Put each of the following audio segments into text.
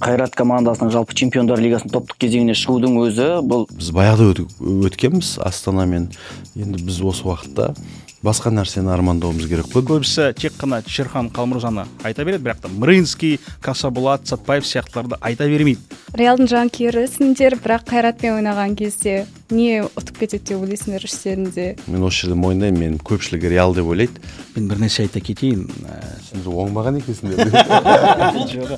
Қайрат командасының жалпы Чемпиондар лигасының топтық кезеңіне шығудың өзі бұл. Біз баяғыда өткенбіз Астанамен. Енді біз осы уақытта басқа нәрсені армандауымыз керек қой. Көбісі тек қана Шерхан Қалмырзаны айта береді, бірақ та Мрынский, Касабулат, Сатпаев сияқтыларды айта бермейді. Реалдың жанкүйерісіңдер, бірақ Қайратпен ойнаған кезде не ұтып кетеді деп ойлайсыңдар іштерінде? Мен осы жерде мойындаймын, мен көпшілігі Реал деп ойлайды. Мен бір нәрсе айта кетейін. Сендер оңбаған екенсіңдер.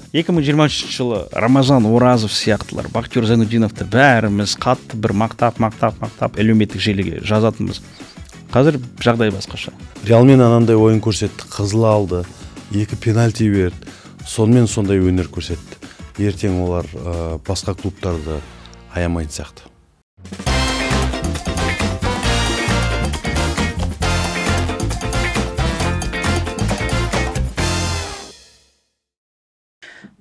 2023 жылы Рамазан Оразов сияқтылар, Бақтияр Зайнутдиновты бәріміз қатты бір мақтап, мақтап, мақтап әлеуметтік желіге жазатынбыз. Қазір жағдай басқаша. Реалмен анандай ойын көрсетті, қызыл алды, 2 пенальти берді, сонымен сондай өнер көрсетті. Ертең олар басқа клубтарды аямайтын сияқты.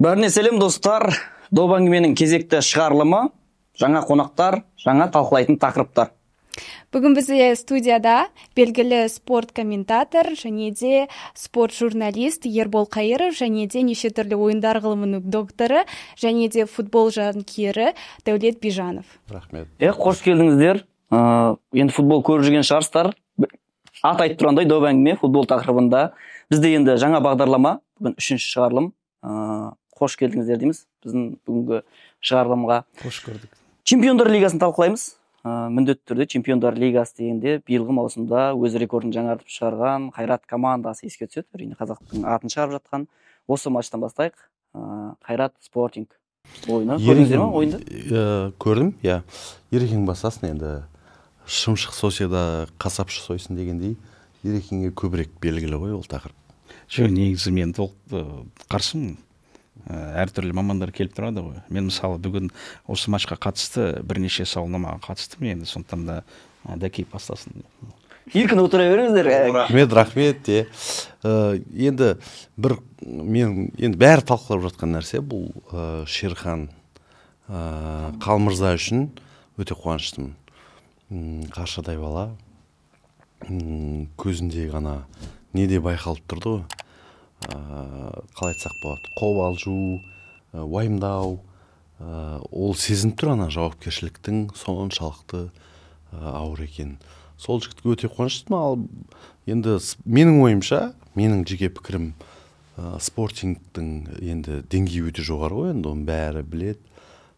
Бәріне сәлем достар. Доп әңгіменің кезекті шығарылымы, жаңа қонақтар, жаңа талқылайтын тақырыптар. Бүгін бізде студияда белгілі спорт комментатор және де спорт журналист Ербол Қайыров және де неше түрлі ойындар ғылымының докторы және де футбол жанкүйері Дәулет Бижанов. Рахмет. Қош келдіңіздер. Енді футбол көріп жүрген шығарсыздар. Ат айтып тұрғандай доп әңгіме футбол тақырыбында. Бізде енді жаңа бағдарлама, бүгін 3-ші шығарылым. Қош келдіңіздер дейміз біздің бүгінгі шығарылымға. Қош көрдік. Чемпиондар лигасын талқылаймыз. Міндетті түрде Чемпиондар лигасы дегенде биылғы маусымда өз рекордын жаңартып шығарған Қайрат командасы еске түседі. Әрине қазақтың атын шығарып жатқан. Осы матчтан бастайық. Қайрат Спортинг ойыны. Көрдіңіздер ме ойынды? Көрдім, иә. Ерекең басасын енді. Шымшық сойса да қасапшы сойсын дегендей, Ерекеңге көбірек белгілі ғой ол тақырып. Жоқ, негізі мен толық қарсымын. Әртүрлі мамандар келіп тұрады ғой. Мен мысалы бүгін осы матчқа қатысты бірнеше сауалнамаға қатыстым, енді сондықтан да дәкей бастасын. Еркін отыра беріңіздер. Рахмет, рахмет. Енді бір мен енді бәрі талқылап жатқан нәрсе бұл Шерхан Қалмырза үшін өте қуаныштымын. Қаршадай бала, көзінде ғана не де байқалып тұрды ғой. Қалай айтсақ болады, қобалжу, уайымдау, ол сезініп тұр ана жауапкершіліктің соншалықты ауыр екенін. Сол жігітке өте қуаныштымын. Ал енді менің ойымша, менің жеке пікірім, Спортингтің енді деңгейі өте жоғары ғой, енді оның бәрі біледі.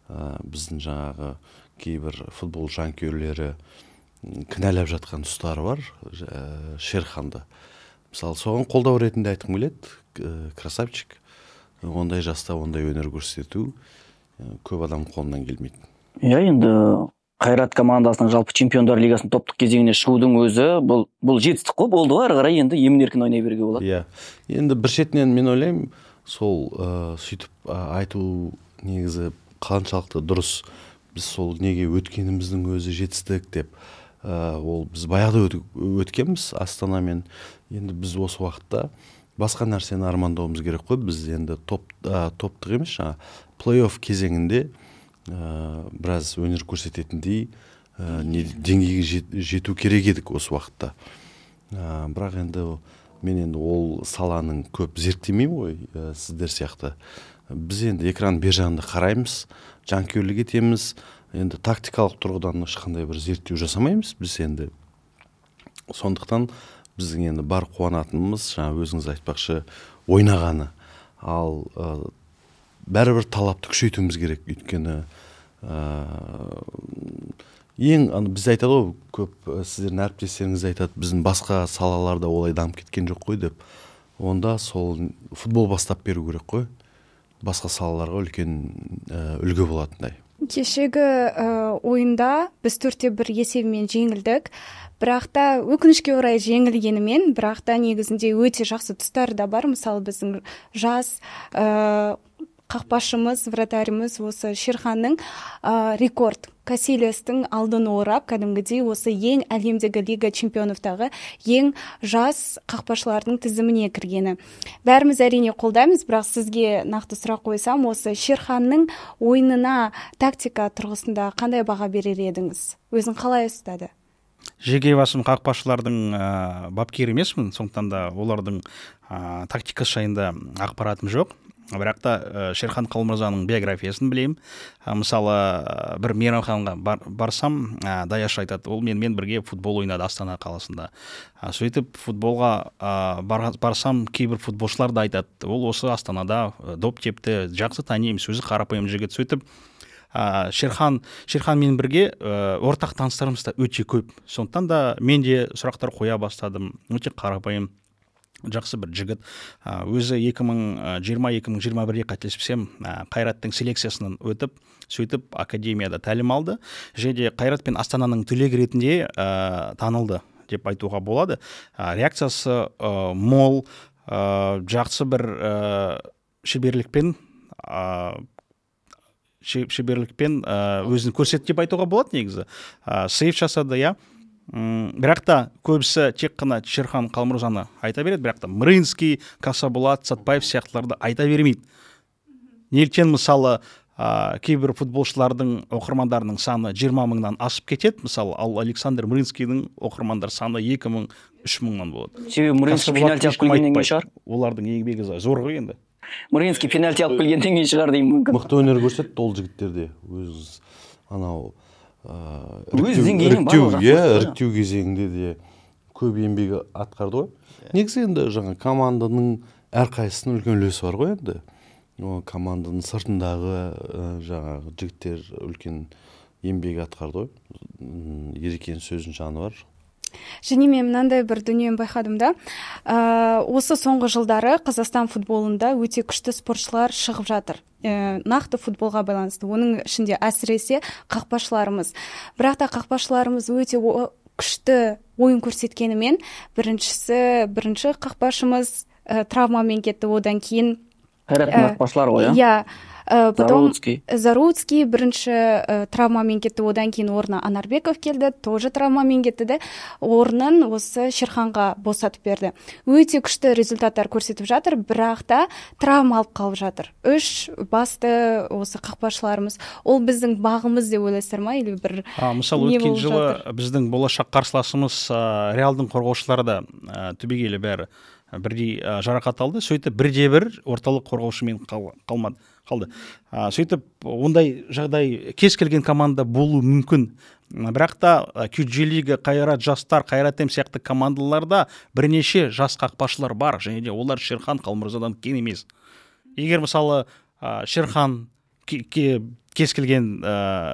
Біздің жаңағы кейбір футбол жанкүйерлері кінәлап жатқан тұстары бар Шерханды. Мысалы, соған қолдау ретінде айтқым келеді, красавчик, ондай жаста ондай өнер көрсету көп адам қолынан келмейді. Иә, енді Қайрат командасының жалпы Чемпиондар лигасының топтық кезеңіне шығудың өзі бұл жетістік қой, болды ғой, ары қарай енді емін-еркін ойнай беруге болады. Иә, енді бір шетінен мен ойлаймын, сол сөйтіп айту негізі қаншалықты дұрыс, біз сол неге өткеніміздің өзі жетістік деп. Ол біз баяғыда өткенбіз Астанамен. Енді біз осы уақытта басқа нәрсені армандауымыз керек қой. Біз енді топтық емес, жаңа плей-офф кезеңінде біраз өнер көрсететіндей деңгейге жету керек едік осы уақытта. Бірақ енді мен енді ол саланың көп зерттемеймін ғой, сіздер сияқты. Біз енді экран бер жағында қараймыз, жанкүйерлік етеміз. Енді тактикалық тұрғыдан ешқандай бір зерттеу жасамаймыз біз енді. Сондықтан біздің енді бар қуанатынымыз, жаңа өзіңіз айтпақшы, ойнағаны. Ал бәрібір талапты күшейтуіміз керек, өйткені ең біз айтады ғой, көп сіздердің әріптестеріңіз айтады, біздің басқа салаларда олай дамып кеткен жоқ қой деп. Онда сол футбол бастап беру керек қой, басқа салаларға үлкен үлгі болатындай. Кешегі ойында біз 4-1 есебімен жеңілдік, бірақ та өкінішке орай жеңілгенімен, бірақ та негізінде өте жақсы тұстары да бар. Мысалы, біздің жас қақпашымыз, вратаріміз осы Шерханның рекорд Касильястың алдын орап, кәдімгідей осы ең әлемдегі Лига чемпионовтағы ең жас қақпашылардың тізіміне кіргені. Бәріміз әрине қолдаймыз, бірақ сізге нақты сұрақ қойсам, осы Шерханның ойынына тактика тұрғысында қандай баға берер едіңіз? Өзін қалай ұстады? Жеке басым қақпашылардың бапкері емеспін, сондықтан да олардың тактикасы жайында ақпаратым жоқ. Бірақ та Шерхан Қалмырзаның биографиясын білемін. Мысалы, бір мейрамханаға барсам, даяшы айтады, ол менімен бірге футбол ойнады Астана қаласында. Сөйтіп футболға барсам, кейбір футболшылар да айтады, ол осы Астанада доп тепті, жақсы танимын, өзі қарапайым жігіт. Сөйтіп Шерханмен бірге ортақ таныстарымыз да өте көп. Сондықтан да мен де сұрақтар қоя бастадым. Өте қарапайым, жақсы бір жігіт. Өзі 2020-2021-де, қателеспесем, Қайраттың селекциясынан өтіп, сөйтіп академияда тәлім алды. Және де Қайрат пен Астананың түлегі ретінде танылды деп айтуға болады. Реакциясы мол, жақсы бір шеберлікпен өзін көрсетті деп айтуға болады негізі. Сейв жасады, иә. Бірақ та көбісі тек қана Шерхан Қалмырзаны айта береді, бірақ та Мрынский, Касабулат, Сатпаев сияқтыларды айта бермейді. Неліктен, мысалы, кейбір футболшылардың оқырмандарының саны 20 мыңнан асып кетеді, мысалы, ал Александр Мрынскийдің оқырмандар саны 2 мың, 3 мыңнан болады. Себебі Мрынский пенальти алып келгеннен кейін шығар. Олардың еңбегі зор ғой енді. Мрынский пенальти алып келгеннен кейін шығар деймін мүмкін. Мықты өнер көрсетті ол жігіттер де. Өз анау өз деңгейінен барлығы жақсы. Иә, іріктеу кезеңінде де көп еңбек атқарды ғой. Негізі енді жаңа команданың әрқайсысының үлкен үлесі бар ғой енді. Команданың сыртындағы жаңағы жігіттер үлкен еңбек атқарды ғой. Ерекенің сөзінің жаны бар. Және мен мынандай бір дүниені байқадым да, осы соңғы жылдары Қазақстан футболында өте күшті спортшылар шығып жатыр. Нақты футболға байланысты. Оның ішінде әсіресе қақпашыларымыз. Бірақ та қақпашыларымыз өте күшті ойын көрсеткенімен, бірінші қақпашымыз травмамен кетті, одан кейін Қайраттың қақпашылары ғой, иә? Потом Заруцкий бірінші травмамен кетті, одан кейін орнына Анарбеков келді, тоже травмамен кетті де, орнын осы Шерханға босатып берді. Өте күшті результаттар көрсетіп жатыр, бірақ та травма алып қалып жатыр. Үш басты осы қақпашыларымыз, ол біздің бағымыз деп ойлайсыздар ма, или бір мысалы, өткен жылы біздің болашақ қарсыласымыз Реалдың қорғаушылары да түбегейлі бәрі бірдей жарақат алды, сөйтіп бірде-бір орталық қорғаушымен қалды. Сөйтіп ондай жағдай кез келген команда болуы мүмкін. Бірақ та QG Лига, Қайрат Жастар, Қайрат М сияқты командаларда бірнеше жас қақпашылар бар, және де олар Шерхан Қалмырзадан кем емес. Егер мысалы Шерхан кез келген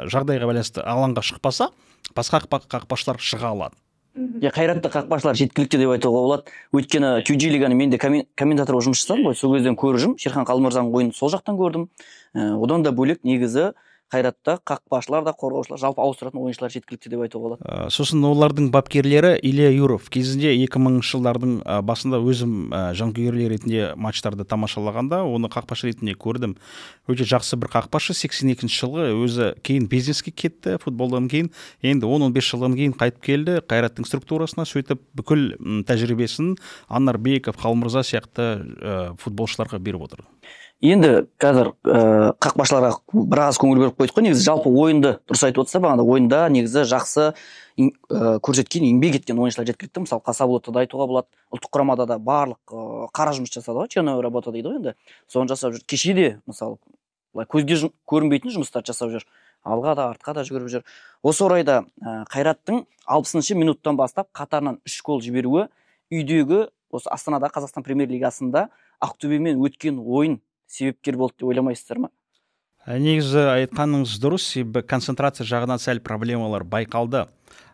жағдайға байланысты алаңға шықпаса, басқа қақпашылар шыға алады. Қайратты қақпашылар жеткілікті деп айтуға болады. Өйткені QG Лиганы мен де комментатор болып жұмыс жасадым ғой, сол кезден көріп жүрмін. Шерхан Қалмырзаның ойынын сол жақтан көрдім. Одан да бөлек негізі Қайратта қақпашылар да, қорғаушылар, жалпы ауыстыратын ойыншылар жеткілікті деп айтуға болады. Сосын олардың бапкерлері Илья Юров. Кезінде 2000 жылдардың басында өзім жанкүйерлер ретінде матчтарды тамашалағанда оны қақпашы ретінде көрдім. Өте жақсы бір қақпашы, 82 жылғы, өзі кейін бизнеске кетті футболдан кейін. Енді 10-15 жылдан кейін қайтып келді Қайраттың структурасына, сөйтіп бүкіл тәжірибесін Анарбеков, Қалмырза сияқты футболшыларға беріп отыр. Енді қазір қақпашыларға біраз көңіл бөліп қойдық қой. Негізі жалпы ойынды дұрыс айтып отырса, бағана ойында негізі жақсы көрсеткен, еңбек еткен ойыншылар жеткілікті. Мысалы, Қасаболатты да айтуға болады. Ұлттық құрамада да барлық қара жұмыс жасады ғой, черная работа дейді ғой енді. Соны жасап жүр. Кеше де, мысалы, былай көзге көрінбейтін жұмыстар жасап жүр. Алға да, артқа да жүгіріп жүр. Осы орайда Қайраттың 60-шы минуттан бастап қатарынан 3 гол жіберуі үйдегі осы Астанада Қазақстан премьер-лигасында Ақтөбемен өткен ойын себепкер болды деп ойламайсыздар ма? Негізі айтқаныңыз дұрыс, себебі концентрация жағынан сәл проблемалар байқалды.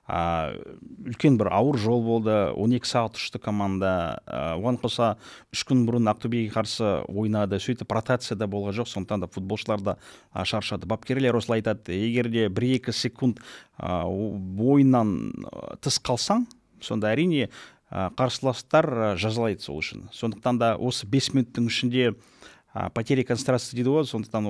Үлкен бір ауыр жол болды, 12 сағат ұшты команда, оған қоса 3 күн бұрын Ақтөбеге қарсы ойнады, сөйтіп ротация да болған жоқ, сондықтан да футболшылар да шаршады. Бапкерлер осылай айтады, егер де 1-2 секунд ойыннан тыс қалсаң, сонда әрине қарсыластар жазалайды сол үшін. Сондықтан да осы 5 минуттың ішінде потеря концентрации дейді ғой, сондықтан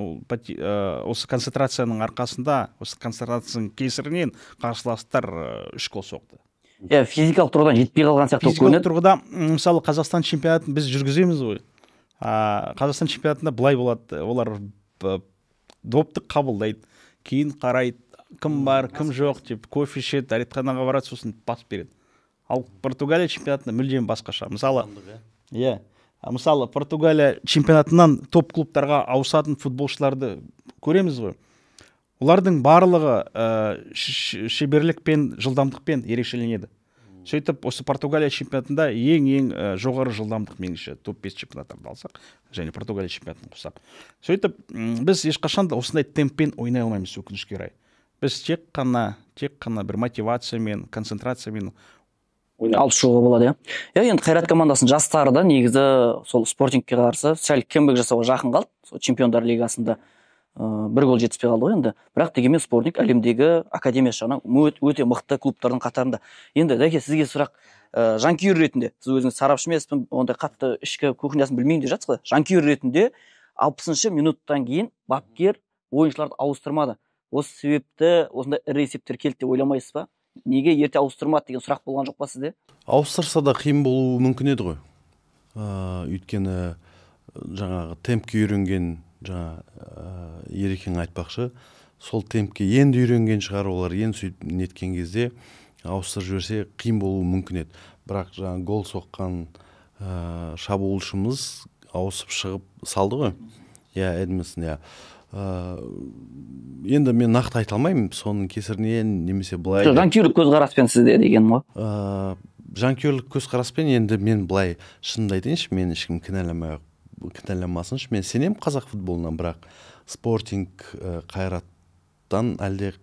осы концентрацияның арқасында, осы концентрацияның кесірінен қарсыластар 3 гол соқты. Иә, физикалық тұрғыдан жетпей қалған сияқты көрінеді. Физикалық тұрғыда, мысалы, Қазақстан чемпионатын біз жүргіземіз ғой. Қазақстан чемпионатында былай болады, олар допты қабылдайды, кейін қарайды, кім бар, кім жоқ деп кофе ішеді, дәретханаға барады, сосын пас береді. Ал Португалия чемпионатында мүлдем басқаша. Мысалы, иә, Мысалы, Португалия чемпионатынан топ клубтарға ауысатын футболшыларды көреміз ғой. Олардың барлығы шеберлікпен, жылдамдықпен ерекшеленеді. Сөйтіп, осы Португалия чемпионатында ең жоғары жылдамдық, меніңше, топ 5 чемпионаттарды алсақ және Португалия чемпионатын қоссақ. Сөйтіп, біз ешқашан да осындай темппен ойнай алмаймыз, өкінішке орай. Біз тек қана бір мотивациямен, концентрациямен алып шығуға болады, иә. Иә, енді Қайрат командасының жастары да негізі сол Спортингке қарсы сәл кембек жасауға жақын қалды. Сол Чемпиондар лигасында бір гол жетіспей қалды ғой енді. Бірақ дегенмен Спортинг әлемдегі академиясы жағынан өте мықты клубтардың қатарында. Енді, Дәке, сізге сұрақ. Жанкүйер ретінде, сіз өзіңіз сарапшы емеспін, ондай қатты ішкі кухнясын білмеймін деп жатсыз ғой. Жанкүйер ретінде 60-минуттан кейін бапкер ойыншыларды ауыстырмады. Осы себепті осындай ірі есептер келді деп ойламайсыз ба? Неге ерте ауыстырмады деген сұрақ болған жоқ па сізде? Ауыстырса да қиын болуы мүмкін еді ғой. Өйткені жаңағы темпке үйренген, жаңа Ерекең айтпақшы, сол темпке енді үйренген шығар олар. Енді сөйтіп неткен кезде ауыстырып жіберсе, қиын болуы мүмкін еді. Бірақ жаңа гол соққан шабуылшымыз ауысып шығып салды ғой, иә, Эдмисон, иә. Енді мен нақты айта алмаймын соның кесірінен немесе былай. Жоқ, жанкүйерлік көзқараспен сізде дегенім ғой. Жанкүйерлік көзқараспен енді мен былай, шынымды айтайыншы, мені ешкім кінәламай кінәламасыншы, мен сенемін қазақ футболына, бірақ Спортинг Қайраттан әлде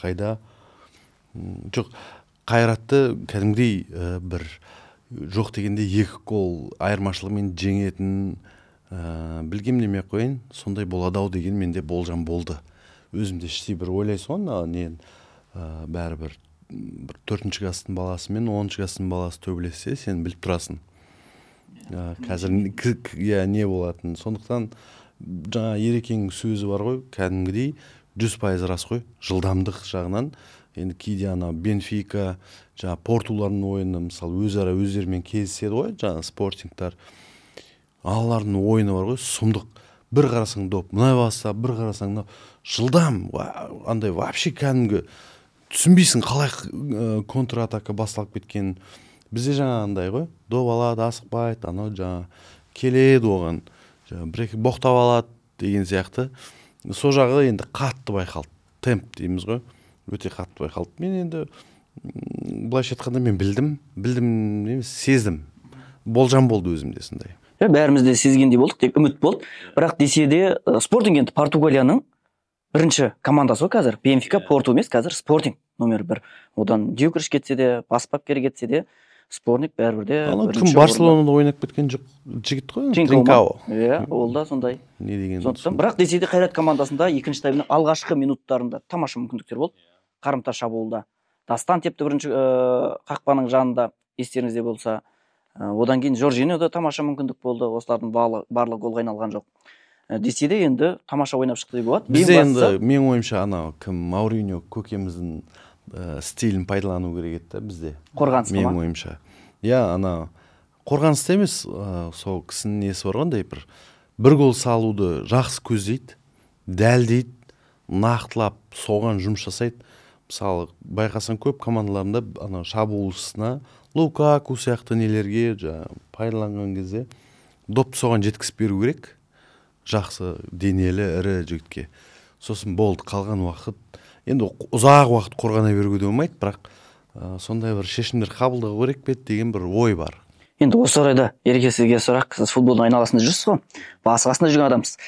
қайда, жоқ, Қайратты кәдімгідей бір жоқ дегенде екі гол айырмашылығымен жеңетін білгем демей ақ қояйын, сондай болады ау деген менде болжам болды. Өзімде іштей бір ойлайсың ғой, мына не, бәрібір бір төртінші класстың баласы мен 10-шы класстың баласы төбелессе, сен біліп тұрасың қазір иә, не болатынын. Сондықтан жаңа Ерекеңнің сөзі бар ғой, кәдімгідей 100% рас қой. Жылдамдық жағынан енді кейде ана Бенфика, жаңа Портулардың ойыны, мысалы, өзара өздерімен кездеседі ғой жаңа Спортингтар, аналардың ойыны бар ғой, сұмдық. Бір қарасаң, доп мына басса, бір қарасаң, мынау жылдам, андай вообще кәдімгі түсінбейсің қалай контратака басталып кеткенін. Бізде жаңағындай ғой, доп алады, асықпайды, анау жаңа келеді, оған жаңа бір екі боқтап алады деген сияқты. Сол жағы енді қатты байқалды, темп дейміз ғой, өте қатты байқалды. Мен енді былайша айтқанда, мен білдім, білдім емес, сездім, болжам болды өзімде сондай. Иә, бәріміз де сезгендей болдық, тек үміт болды. Бірақ десе де Спортинг енді Португалияның бірінші командасы ғой қазір. Бенфика, Порту емес, қазір Спортинг номер бір. Одан Дьюкриш кетсе де, бас бапкер кетсе де, Спортинг бәрібір де Анау бірінші кім, орында. Барселонада ойнап кеткен жоқ жігіт қой. Тринкао ма? Тринкао. Иә, ол да сондай. Не деген. Сондықтан, бірақ десе де, Қайрат командасында екінші таймның алғашқы минуттарында тамаша мүмкіндіктер болды. Қарымта шабуылда Дастан тепті бірінші қақпаның жанында, естеріңізде болса. Одан кейін Жоржиньо да тамаша мүмкіндік болды. Осылардың барлығы голға айналған жоқ. Десе де, енді тамаша ойнап шықты деуге болады. Ең Бізде бастысы- енді, менің ойымша, анау кім, Мауриньо көкеміздің стилін пайдалану керек еді да бізде. Қорғанысқа Менің ма? ойымша, иә, ана қорғаныста емес, сол кісінің несі бар ғой, андай бір гол салуды жақсы көздейді, дәлдейді, нақтылап соған жұмыс жасайды. Мысалы, байқасаң, көп командаларында ана шабуылшысына, Лукаку сияқты нелерге, жаңағы пайдаланған кезде допты соған жеткізіп беру керек, жақсы денелі ірі жігітке. Сосын болды, қалған уақыт енді ұзақ уақыт қорғана беруге де болмайды, бірақ сондай бір шешімдер қабылдау керек пе еді деген бір ой бар. Енді осы орайда, Ереке, сізге сұрақ. Сіз футболдың айналасында жүрсіз ғой, басы қасында жүрген адамсыз.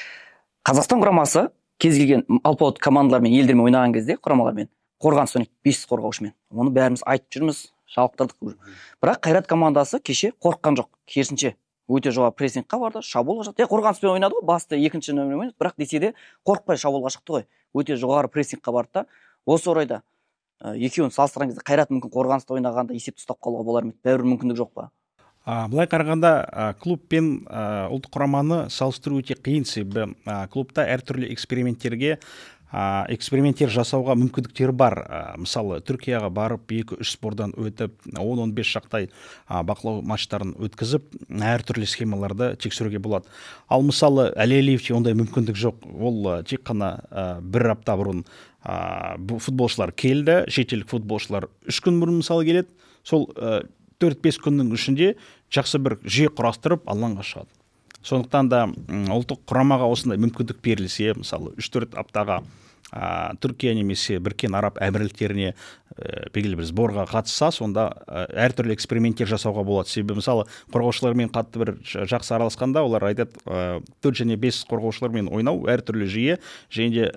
Қазақстан құрамасы кез келген алпауыт командалармен, елдермен ойнаған кезде, құрамалармен қорғаныс ойнайды бес қорғаушымен. Оны бәріміз айтып жүрміз, жалықтырдық уже. Бірақ Қайрат командасы кеше қорыққан жоқ, керісінше өте жоғары прессингқа барды, шабуылға шықты. Иә, қорғаныспен ойнады ғой, басты екінші нөмірмен ойнады, бірақ десе де қорықпай шабуылға шықты ғой, өте жоғары прессингқа барды да. Осы орайда екеуін салыстырған кезде, Қайрат мүмкін қорғаныста ойнағанда есепті ұстап қалуға болар ма еді? Бәрібір мүмкіндік жоқ па? Былай қарағанда, клуб пен ұлттық құраманы салыстыру өте қиын, себебі клубта әртүрлі эксперименттер жасауға мүмкіндіктері бар. Мысалы, Түркияға барып, екі үш спордан өтіп, 10-15 шақтай бақылау матчтарын өткізіп, әртүрлі схемаларды тексеруге болады. Ал мысалы, Әлиевте ондай мүмкіндік жоқ. Ол тек қана бір апта бұрын бұл футболшылар келді, шетелдік футболшылар 3 күн бұрын, мысалы, келеді. Сол 4-5 күннің ішінде Жақсы бір жүйе құрастырып, алаңға шығады. Сондықтан да ұлттық құрамаға осындай мүмкіндік берілсе, мысалы 3-4 аптаға Түркия немесе Біріккен Араб Әмірліктеріне белгілі бір сборға қатысса, сонда әртүрлі эксперименттер жасауға болады. Себебі мысалы қорғаушылармен қатты бір жақсы араласқанда олар айтады, 4 және 5 қорғаушылармен ойнау әртүрлі жүйе, және де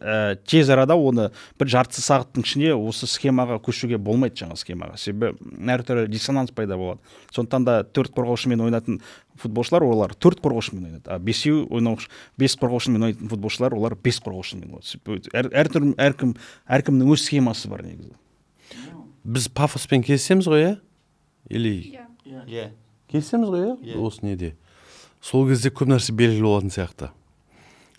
тез арада оны бір жарты сағаттың ішінде осы схемаға көшуге болмайды, жаңа схемаға. Себебі әртүрлі диссонанс пайда болады. Сондықтан да 4 қорғаушымен ойнайтын футболшылар олар 4 қорғаушымен ойнайды, а 5 қорғаушымен ойнайтын футболшылар олар 5 қорғаушымен ойнайды. Әркімнің өз схемасы бар негізі. Біз пафоспен келісеміз ғой, иә? Или иә. Келісеміз ғой, иә? Осы неде? Сол кезде көп нәрсе белгілі болатын сияқты.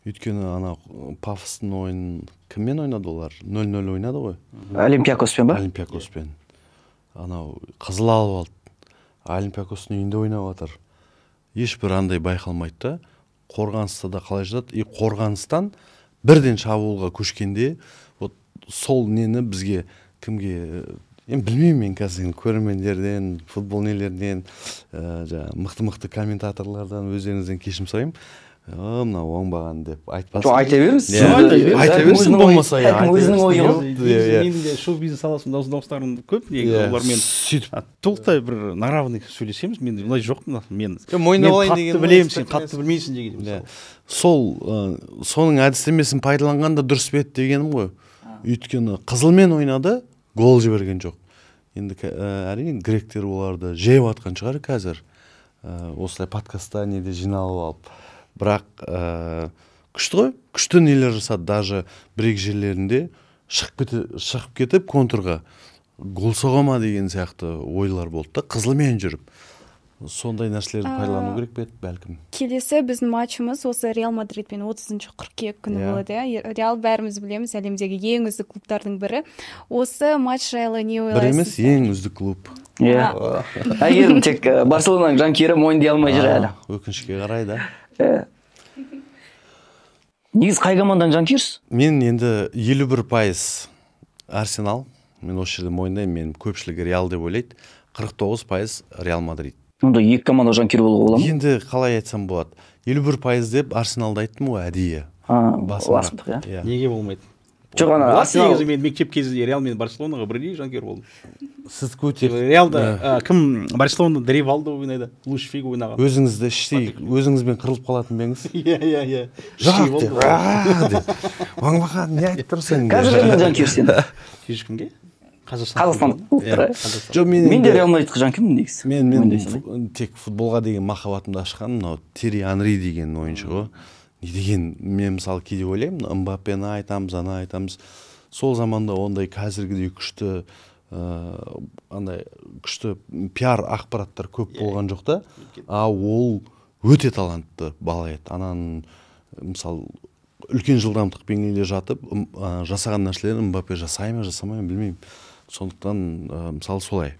Өйткені ана пафостың ойынын кіммен ойнады олар? 0-0 ойнады ғой. Олимпиакоспен ба? Олимпиакоспен. Анау қызыл алып алды. Олимпиакостың үйінде ойнап жатыр. Ешбір андай байқалмайды да. Қорғаныста да қалай жатады. И қорғаныстан бірден шабуылға көшкенде, вот сол нені бізге кімге, енді білмеймін мен қазір көрермендерден, футбол нелерінен, жаңағы мықты-мықты комментаторлардан өздеріңізден кешірім сұраймын. Мынау оңбаған деп айтпасын. Жоқ, айта беріңіз. Айта берсін болмаса. Әркім өзінің ойы ғой. Менің де шоу бизнес саласында достарым көп, негізі олармен сөйтіп толықтай бір на равных сөйлесеміз. Мен былай жоқпын, мен мойындап алайын деген, қатты білемін, сен қатты білмейсің деген. Сол соның әдістемесін пайдаланған да дұрыс па еді дегенім ғой. Өйткені қызылмен ойнады, гол жіберген жоқ. Енді әрине гректер оларды жеп атқан шығар қазір. Осылай подкастта неде жиналып алып. Бірақ күшті ғой, күшті нелер жасады, даже бір екі жерлерінде шығып кетіп контрға гол соға ма деген сияқты ойлар болды да, қызылмен жүріп. Сондай нәрселерді пайдалану керек пе еді, бәлкім. Келесі біздің матчымыз осы Реал Мадридпен 30 қыркүйек күні болады, иә. Реал бәріміз білеміз, әлемдегі ең үздік клубтардың бірі. Осы матч жайлы не ойлайсыз? Бір емес, ең үздік клуб. Иә. Әйгерім тек Барселонаның жанкүйері мойындай алмай жүр әлі. Өкінішке қарай да. Негізі қай команданың жанкүйерісіз? Мен енді 51% Арсенал. Мен осы жерде мойындаймын, мен көпшілігі Реал деп ойлайды. 49% Реал Мадрид. Онда екі команда жанкүйер болуға бола ма? Енді қалай айтсам болады? 51% деп Арсеналды айттым ғой әдейі. Басымдық, иә. Неге болмайды? Жоқ, ана Арсенал. Негізі мен мектеп кезінде Реал мен Барселонаға бірдей жанкүйер болдым. Сіз өте Реалда кім Барселонада Ривалдо ойнайды, Луиш Фиго ойнаған. Өзіңізді іштей өзіңізбен қырылып қалатын ба едіңіз? Иә, иә, иә. Жоқ деп, деп. Оңбаған не айтып тұрсың? Қазір кімнің жанкүйерісің? Ешкімге? Қазақстан. Жоқ, мен де Реал Мадридқа жанкүйермін негізі. Мен тек футболға деген махаббатымды ашқан мынау Терри Анри деген ойыншы ғой. Не деген, мен мысалы кейде ойлаймын, Мбаппені айтамыз, ана айтамыз. Сол заманда ондай қазіргідей күшті андай күшті пиар ақпараттар көп болған жоқ та. А ол өте талантты бала еді. Ананың мысалы үлкен жылдамдықпен келе жатып жасаған нәрселерін Мбаппе жасай ма, жасамай ма білмеймін. Сондықтан мысалы солай.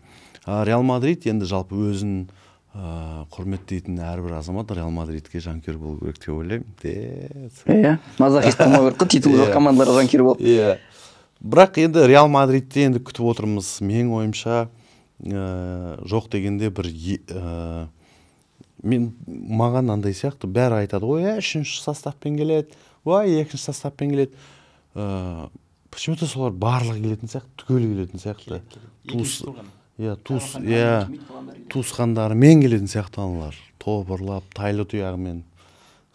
Реал Мадрид енді жалпы өзін құрметтейтін әрбір азамат Реал Мадридке жанкүйер болу керек деп ойлаймын. Иә, мазохист болмау керек қой, титулы жоқ командаларға жанкүйер болып. Иә. Бірақ енді Реал Мадридте енді күтіп отырмыз. Менің ойымша жоқ дегенде бір мен маған андай сияқты бәрі айтады ғой, үшінші составпен келеді, ой, екінші составпен келеді. Почему-то солар барлығы келетін сияқты, түгел келетін сияқты. Иә, туысқандарымен келетін сияқты аналар, тобырлап, тайлы тұяғымен.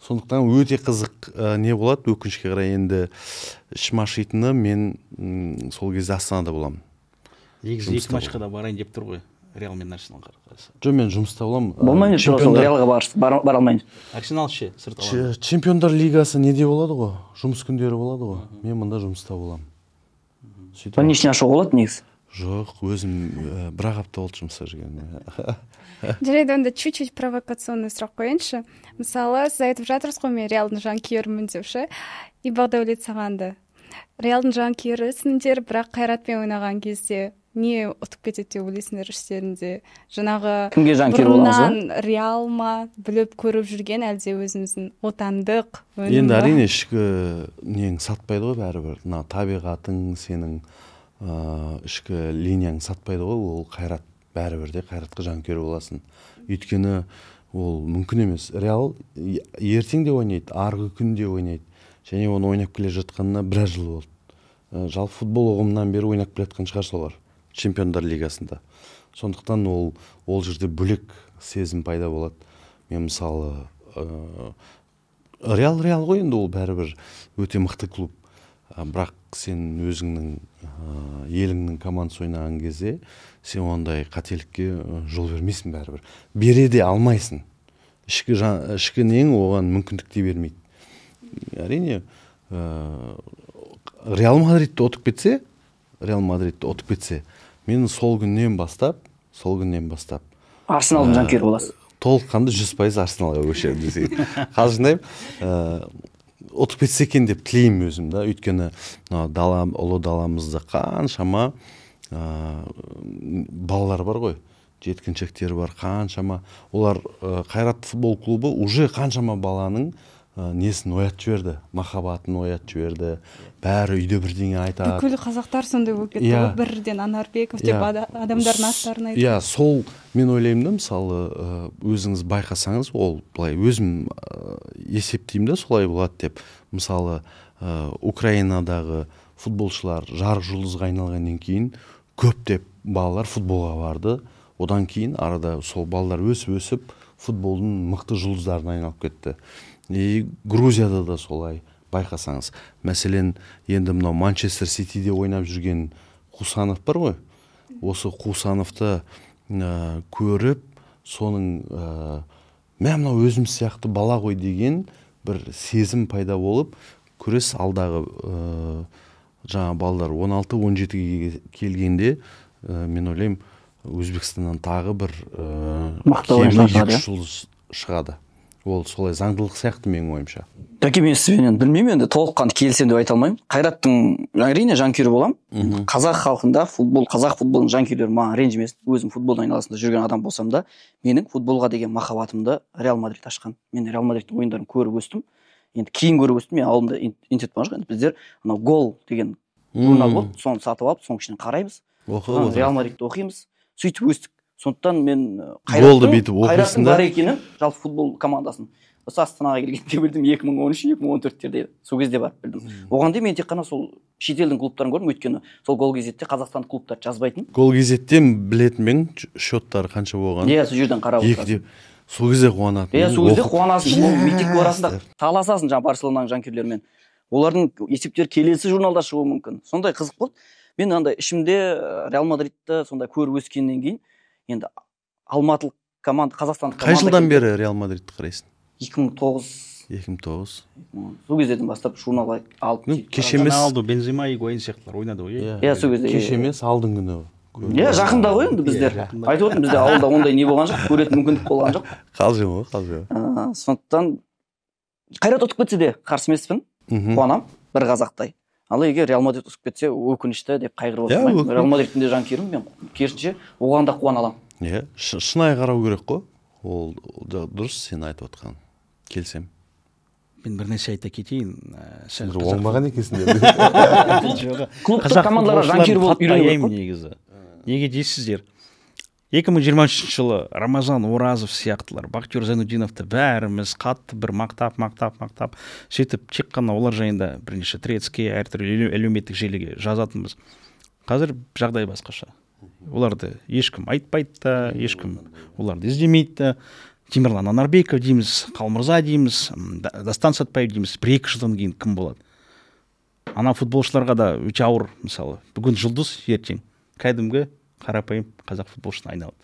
Сондықтан өте қызық не болады, өкінішке қарай енді ішім ашитыны, мен сол кезде Астанада боламын. Негізі екі матчқа да барайын деп тұр ғой, Реал мен Арсенал қарсы. Жоқ, мен жұмыста боламын. Болмайын деп тұр, Реалға бара алмайын. Арсенал ше, сырт алаңда. Чемпиондар лигасы неде болады ғой? Жұмыс күндері болады ғой. Мен мында жұмыста боламын. Больничный ашуға болады негізі? Жоқ, өзім бір-ақ апта болды жұмыста жүргеніме. Жарайды, онда чуть-чуть провокационный сұрақ қояйыншы. Мысалы, сіз айтып жатырсыз ғой, мен Реалдың жанкүйерімін деп ше. И Бағдәулет саған да. Реалдың жанкүйерісіңдер, бірақ Қайратпен ойнаған кезде не ұтып кетеді деп ойлайсыңдар іштерінде? Жаңағы кімге жанкүйер боламыз? Бұрыннан Реал ма біліп көріп жүрген, әлде өзіміздің отандық өнім? Енді әрине ішкі нең сатпайды ғой бәрібір. Мына табиғатың сенің ішкі линияң сатпайды ғой, ол Қайрат Бәрібір де Қайратқа жанкүйер боласың. Өйткені ол мүмкін емес. Реал ертең де ойнайды, арғы күн де ойнайды. Және оны ойнап келе жатқанына біраз жыл болды. Жалпы футбол ұғымынан бері ойнап келе жатқан шығар солар Чемпиондар лигасында. Сондықтан ол жерде бөлек сезім пайда болады. Мен мысалы Реал ғой енді, ол бәрібір өте мықты клуб. Бірақ сен өзіңнің еліңнің командасы ойнаған кезде сен ондай қателікке жол бермейсің бәрібір. Бере де алмайсың. Ішкі нең оған мүмкіндік те бермейді. Әрине, Реал Мадридті ұтып кетсе, мен сол күннен бастап Арсеналдың жанкүйері боласың. Толыққанды 100% Арсеналға көшемін десең. Қалжыңдаймын. Ұтып кетсе екен деп тілеймін өзім да. Өйткені ұлы даламызда қаншама балалар бар ғой, жеткіншектер бар, қаншама. Олар Қайрат футбол клубы уже қаншама баланың несін оятып жіберді, махаббатын оятып жіберді. Бәрі үйде бірдеңе айтады. Бүкіл қазақтар сондай болып кетті ғой, бірден Анарбеков деп адамдардың аттарын айтады. Иә, сол мен ойлаймын да, мысалы, өзіңіз байқасаңыз, ол былай өзім есептеймін да, солай болады деп. Мысалы, Украинадағы футболшылар жарық жұлдызға айналғаннан кейін көптеп балалар футболға барды. Одан кейін арада сол балалар өсіп-өсіп футболдың мықты жұлдыздарына айналып кетті. И Грузияда да солай байқасаңыз. Мәселен, енді мынау Манчестер Ситиде ойнап жүрген Хусанов бар ғой. Осы Хусановты көріп, соның мә мынау өзім сияқты бала ғой деген бір сезім пайда болып, күрес алдағы жаңа балалар 16-17-ге келгенде, мен ойлаймын, Өзбекстаннан тағы бір кемі 2 жұлдыз шығады. Ол солай заңдылық сияқты менің ойымша. Дәке, мен сізбен білмеймін енді, толыққанды келісемін деп айта алмаймын. Қайраттың әрине жанкүйері боламын. Қазақ халқында футбол, қазақ футболының жанкүйерлері маған ренжімесін. Өзім футболдың айналасында жүрген адам болсам да, менің футболға деген махаббатымды Реал Мадрид ашқан. Мен Реал Мадридтің ойындарын көріп өстім. Енді кейін көріп өстім. Мен ауылымда интернет болған жоқ. Енді біздер анау Гол деген журнал болды, соны сатып алып, соның ішінен қараймыз. Реал Мадридті оқимыз. Сөйтіп өстік. Сондықтан мен Қайраттың бар екенін, жалпы футбол командасын осы Астанаға келгенде білдім, 2013-2014-терде сол кезде барып білдім. Оған дейін мен тек қана сол шетелдің клубтарын көрдім, өйткені сол Гол газетте Қазақстандық клубтар жазбайтын. Гол газеттен білетін мен счеттары қанша болған. Иә, сол жерден қарап отырасың. Сол кезде қуанатын. Иә, сол кезде қуанасың. Ол мектепке барасың да таласасың жаңа Барселонаның жанкүйерлерімен. Олардың есептері келесі журналда шығуы мүмкін. Сондай қызық болды. Мен андай ішімде Реал Мадридті сондай көріп өскеннен кейін енді алматылық команда, қазақстандық команда. Қай жылдан бері Реал Мадридті қарайсың? 2009. 2009. Сол кезден бастап журнал алып. Кеше емес. Роналду, Бензема, Игуаин сияқтылар ойнады ғой. Иә, сол кезде. Кеше емес, алдыңғы күні. Иә, жақында ғой енді біздер. Айтып отырмын, бізде ауылда ондай не болған жоқ, көретін мүмкіндік болған жоқ. Қалжың ғой, қалжың. Сондықтан Қайрат ұтып кетсе де қарсы емеспін, қуанам, бір қазақтай. Ал егер Реал Мадрид ұтып кетсе, өкінішті деп қайғырып отырмаймын. Реал Мадридтің де жанкүйерімін мен, керісінше оған да қуана аламын. Иә, шынайы қарау керек қой. Ол дұрыс сен айтып отқан. Келсем. Мен бір нәрсе айта кетейін. Сен оңбаған екенсің деп. Клубтық командаларға жанкүйер болып үйрену керек қой. Негізі. Неге дейсіздер? 2023 жылы Рамазан Оразов сияқтылар, Бақтияр Зайнутдиновты бәріміз қатты бір мақтап, сөйтіп тек қана олар жайында бірнеше тредске, әртүрлі әлеуметтік желіге жазатынбыз. Қазір жағдай басқаша. Оларды ешкім айтпайды да, ешкім оларды іздемейді да. Темірлан Анарбеков дейміз, Қалмырза дейміз, Дастан Сатпаев дейміз. 1-2 жылдан кейін кім болады? Ана футболшыларға да өте ауыр, мысалы. Бүгін жұлдыз, ертең кәдімгі қарапайым қазақ футболшысына айналады.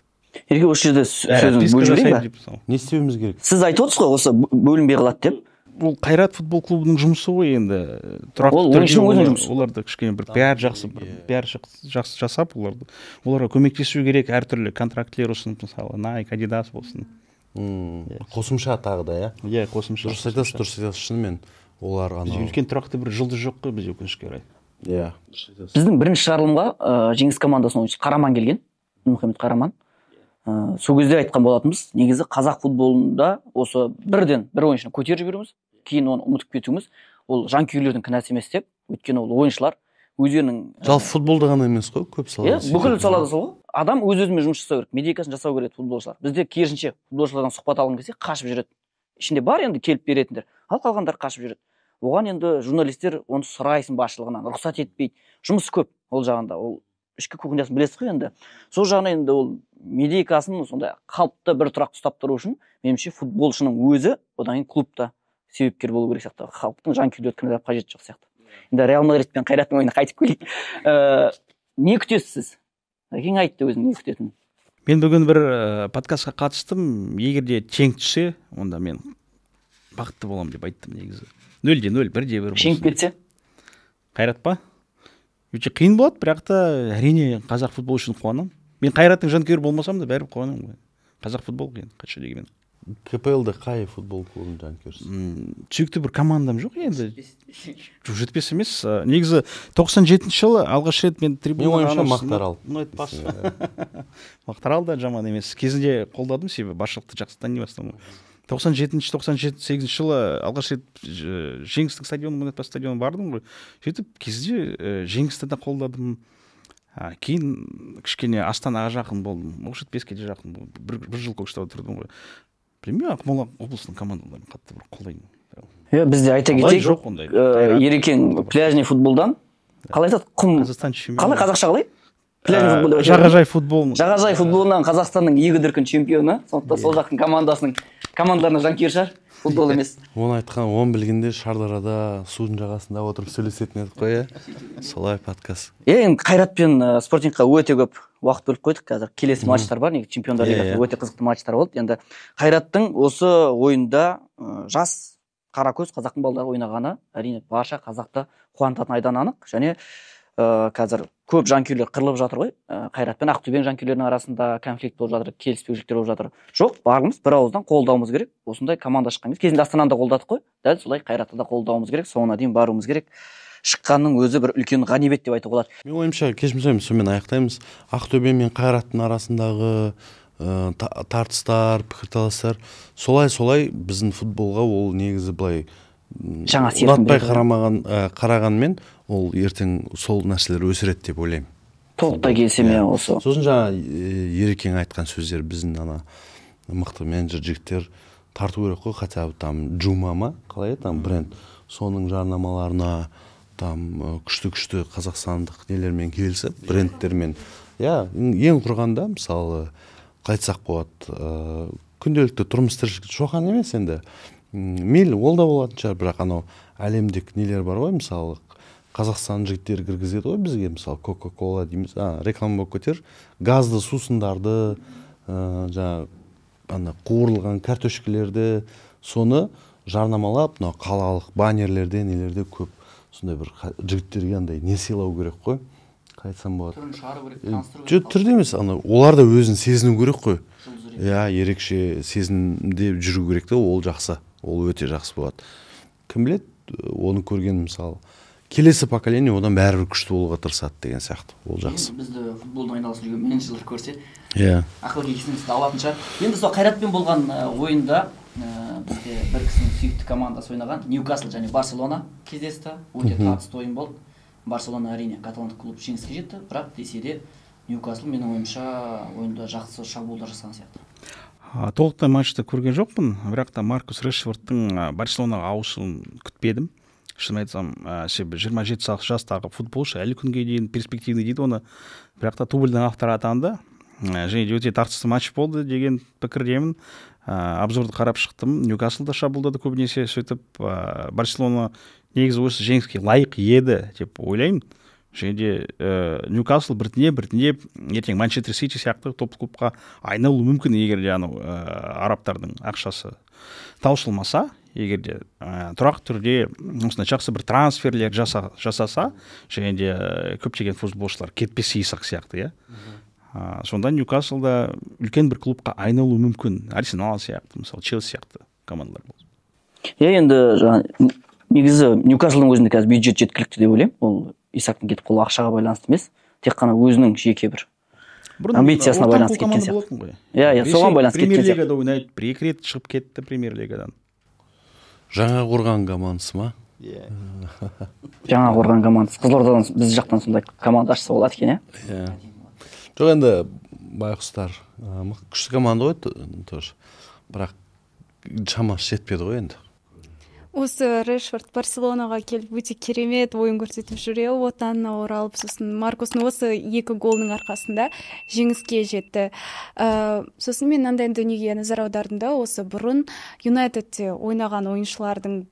Ерке, осы жерде сөзіңізді бөліп жіберейін бе? Не істеуіміз керек? Сіз айтып отырсыз ғой, осы бөлінбей қалады деп. Ол Қайрат футбол клубының жұмысы ғой енді. Ол ойыншының өзінің жұмысы. Оларды кішкене бір бәрі жақсы, бәрі жақсы жасап, оларға көмектесу керек, әртүрлі контрактілер ұсынып, мысалы, Nike, Adidas болсын. Қосымша тағы да, иә? Иә, қосымша. Дұрыс айтасыз, дұрыс айтасыз, шынымен. Олар анау үлкен тұрақты бір жұлдыз жоқ қой бізде, өкінішке орай. Иә. Біздің бірінші шығарылымға Жеңіс командасының ойыншысы Қараман келген, Мұхаммед Қараман. Сол кезде айтқан болатынбыз, негізі қазақ футболында осы бірден бір ойыншыны көтеріп жіберуіміз, кейін оны ұмытып кетуіміз, ол жанкүйерлердің кінәсі емес деп, өйткені ол ойыншылар өздерінің жалпы футболда ғана емес қой, көп салада. Иә, бүкіл салада сол ғой. Адам өз өзімен жұмыс жасау керек, медийкасын жасау керек футболшылар. Бізде керісінше, футболшылардан сұхбат алғың келсе, қашып жүреді. Ішінде бар енді келіп беретіндер, ал қалғандар қашып жүреді. Оған енді журналистер оны сұрайсың басшылығынан, рұқсат етпейді. Жұмыс көп ол жағында, ол ішкі кухнясын білесіз ғой енді. Сол жағынан енді ол медийкасын сондай қалыпты бір тұрақты ұстап тұру үшін, меніңше, футболшының өзі, одан кейін клубта себепкер болу керек сияқты. Халықтың жанкүйерлерді кінәлап қажеті жоқ сияқты. Енді Реал Мадрид пен Қайраттың ойынына қайтып келейік. Не күтесіз сіз? Әкең айтты өзінің не күтетінін. Мен бүгін бір подкастқа қатыстым. Егер де тең түссе, онда мен бақытты боламын деп айттым негізі. 0-0, 1-1 болсын. Жеңіп кетсе? Қайрат па? Өте қиын болады, бірақ та әрине қазақ футболы үшін қуанамын. Мен Қайраттың жанкүйері болмасам да бәрібір қуанамын ғой. Қазақ футбол қиын, қанша дегенмен. КПЛ-де қай футбол клубының жанкүйерісіз? Сүйікті бір командам жоқ енді. Жоқ, жетпес емес. Негізі 97 жылы алғаш рет мен трибунаға Менің ойымша Мақтаарал. Ұнайтпас. Мақтаарал да жаман емес. Кезінде қолдадым, себебі басшылықты жақсы тани бастадым. 97-ші, 98 жылы алғаш рет Жеңістің стадионы, Мұнайтпас стадионына бардым ғой. Сөйтіп кезінде Жеңісті де қолдадым. Кейін кішкене Астанаға жақын болдым. Оқжетпеске де жақын болдым. Бір жыл Көкшетауда тұрдым ғой. Білмеймін, Ақмола облысының командаларын қатты бір қолдаймын. Иә, бізде айта Қалай кетейік, жоқ ондай. Қайрат, Ерекең пляжный футболдан қалай айтады? Құм. Қазақстан чемпионы. Қалай қазақша қалай? Пляжный футбол деп айтады. Жағажай футбол. Жағажай футболынан Қазақстанның екі дүркін чемпионы. Сондықтан сол жақтың командасының командаларына жанкүйер шығар, футбол емес. Оны айтқан, оны білгенде Шардарада судың жағасында отырып сөйлесетін едік қой, иә. Солай подкаст. Иә, енді Қайрат пен Спортингқа өте көп уақыт бөліп қойдық. Қазір келесі матчтар бар, негізі Чемпиондар лигасы өте қызықты матчтар болды. Енді Қайраттың осы ойында жас қаракөз қазақтың балалары ойнағаны әрине барша қазақты қуантатын айдан анық. Және қазір көп жанкүйерлер қырылып жатыр ғой. Қайрат пен Ақтөбенің жанкүйерлерінің арасында конфликт болып жатыр, келіспеушіліктер болып жатыр. Жоқ, барлығымыз бір ауыздан қолдауымыз керек. Осындай команда шыққан кезде, кезінде Астананы да қолдадық қой. Дәл солай Қайратты да қолдауымыз керек, соңына дейін баруымыз керек. Шыққанның өзі бір үлкен ғанибет деп айтуға болады. Менің ойымша, кешірім сұраймын, сонымен аяқтаймыз. Ақтөбе мен Қайраттың арасындағы тартыстар, пікірталастар, солай-солай біздің футболға ол негізі былай жаңа серпін ұнатпай берді. Қарағанмен ол ертең сол нәрселер өсіреді деп ойлаймын. Толықтай келісемін, Иә. осы. Сосын жаңа Ерекең айтқан сөздер, біздің ана мықты менеджер жігіттер тарту керек қой, хотя бы там Джума ма, қалай еді, там бренд, соның жарнамаларына там күшті-күшті қазақстандық нелермен келісіп, брендтермен. Иә, ең құрғанда, мысалы, қайтсақ болады, күнделікті тұрмыс тіршілік Шоқан емес енді. Мейлі, ол да болатын шығар, бірақ анау әлемдік нелер бар ғой, мысалы, Қазақстан жігіттері кіргізеді ғой бізге, мысалы, Кока-Кола дейміз, реклама болып кетер, газды сусындарды, жаңа, ана қуырылған картошкалерді, соны жарнамалап, мынау қалалық баннерлерде, нелерде көп сондай бір жігіттерге андай не сыйлау керек қой, қалай айтсам болады? Түрін шығару керек, таныстыру Жоқ, түрде емес, ана олар да өзін сезіну керек қой. Иә, ерекше сезімде жүру керек те, ол жақсы, ол өте жақсы болады. Кім біледі, оны көрген, мысалы, келесі поколение одан бәрібір күшті болуға тырысады деген сияқты. Ол жақсы. Енді бізді футболдың айналасында жүрген менеджерлер көрсе, Иә. ақыл кеңесін алатын шығар. Енді сол Қайратпен болған ойында бізде бір кісінің сүйікті командасы ойнаған Ньюкасл және Барселона кездесті. Өте тартысты ойын болды. Барселона әрине каталондық клуб жеңіске жетті, бірақ десе де Ньюкасл менің ойымша ойында жақсы шабуылдар жасаған сияқты. Толықтай матчты көрген жоқпын, бірақ та Маркус Решфордтың Барселонаға ауысуын күтпедім. Шын айтсам, себебі 27 жастағы футболшы әлі күнге дейін перспективный дейді оны. Бірақ та дубльдің авторы атанды. Және де өте тартысты матч болды деген пікірдемін. Обзорды қарап шықтым. Ньюкасл да шабуылдады көбінесе, сөйтіп, Барселона негізі осы жеңіске лайық еді деп ойлаймын. Және де Ньюкасл біртіндеп ертең Манчестер Сити сияқты топ клубқа айналуы мүмкін, егер де анау арабтардың ақшасы таусылмаса, егер де тұрақты түрде осындай жақсы бір трансферлер жасаса, және де көптеген футболшылар кетпесе Исак сияқты, иә. Сонда Ньюкаслда үлкен бір клубқа айналуы мүмкін. Арсенал сияқты, мысалы, Челси сияқты командалар болды. Иә, енді жаңа, негізі Ньюкаслдың өзінде қазір бюджет жеткілікті деп ойлаймын. Ол Исактың кетіп қалуы ақшаға байланысты емес, тек қана өзінің жеке бір Бұрын амбициясына ортақ байланысты қол кеткен команда сияқты. болатын ғой. Иә, иә, соған байланысты кеткен сияқты. Премьер-лигада ойнайды, бір екі рет шығып кетті премьер-лигадан. Жаңа қорған командасы ма? Иә. Жаңа қорған командасы. Қызылордадан біз жақтан сондай команда ашса болады екен, иә? Иә. Жоқ, енді Байқұстар күшті команда ғой тоже. Бірақ шамасы жетпеді ғой енді. Осы Решфорд Барселонаға келіп өте керемет ойын көрсетіп жүр, отанына оралып, сосын Маркостың осы 2 голының арқасында жеңіске жетті. Сосын мен мынандай дүниеге назар аудардым да, осы бұрын Юнайтедте ойнаған ойыншылардың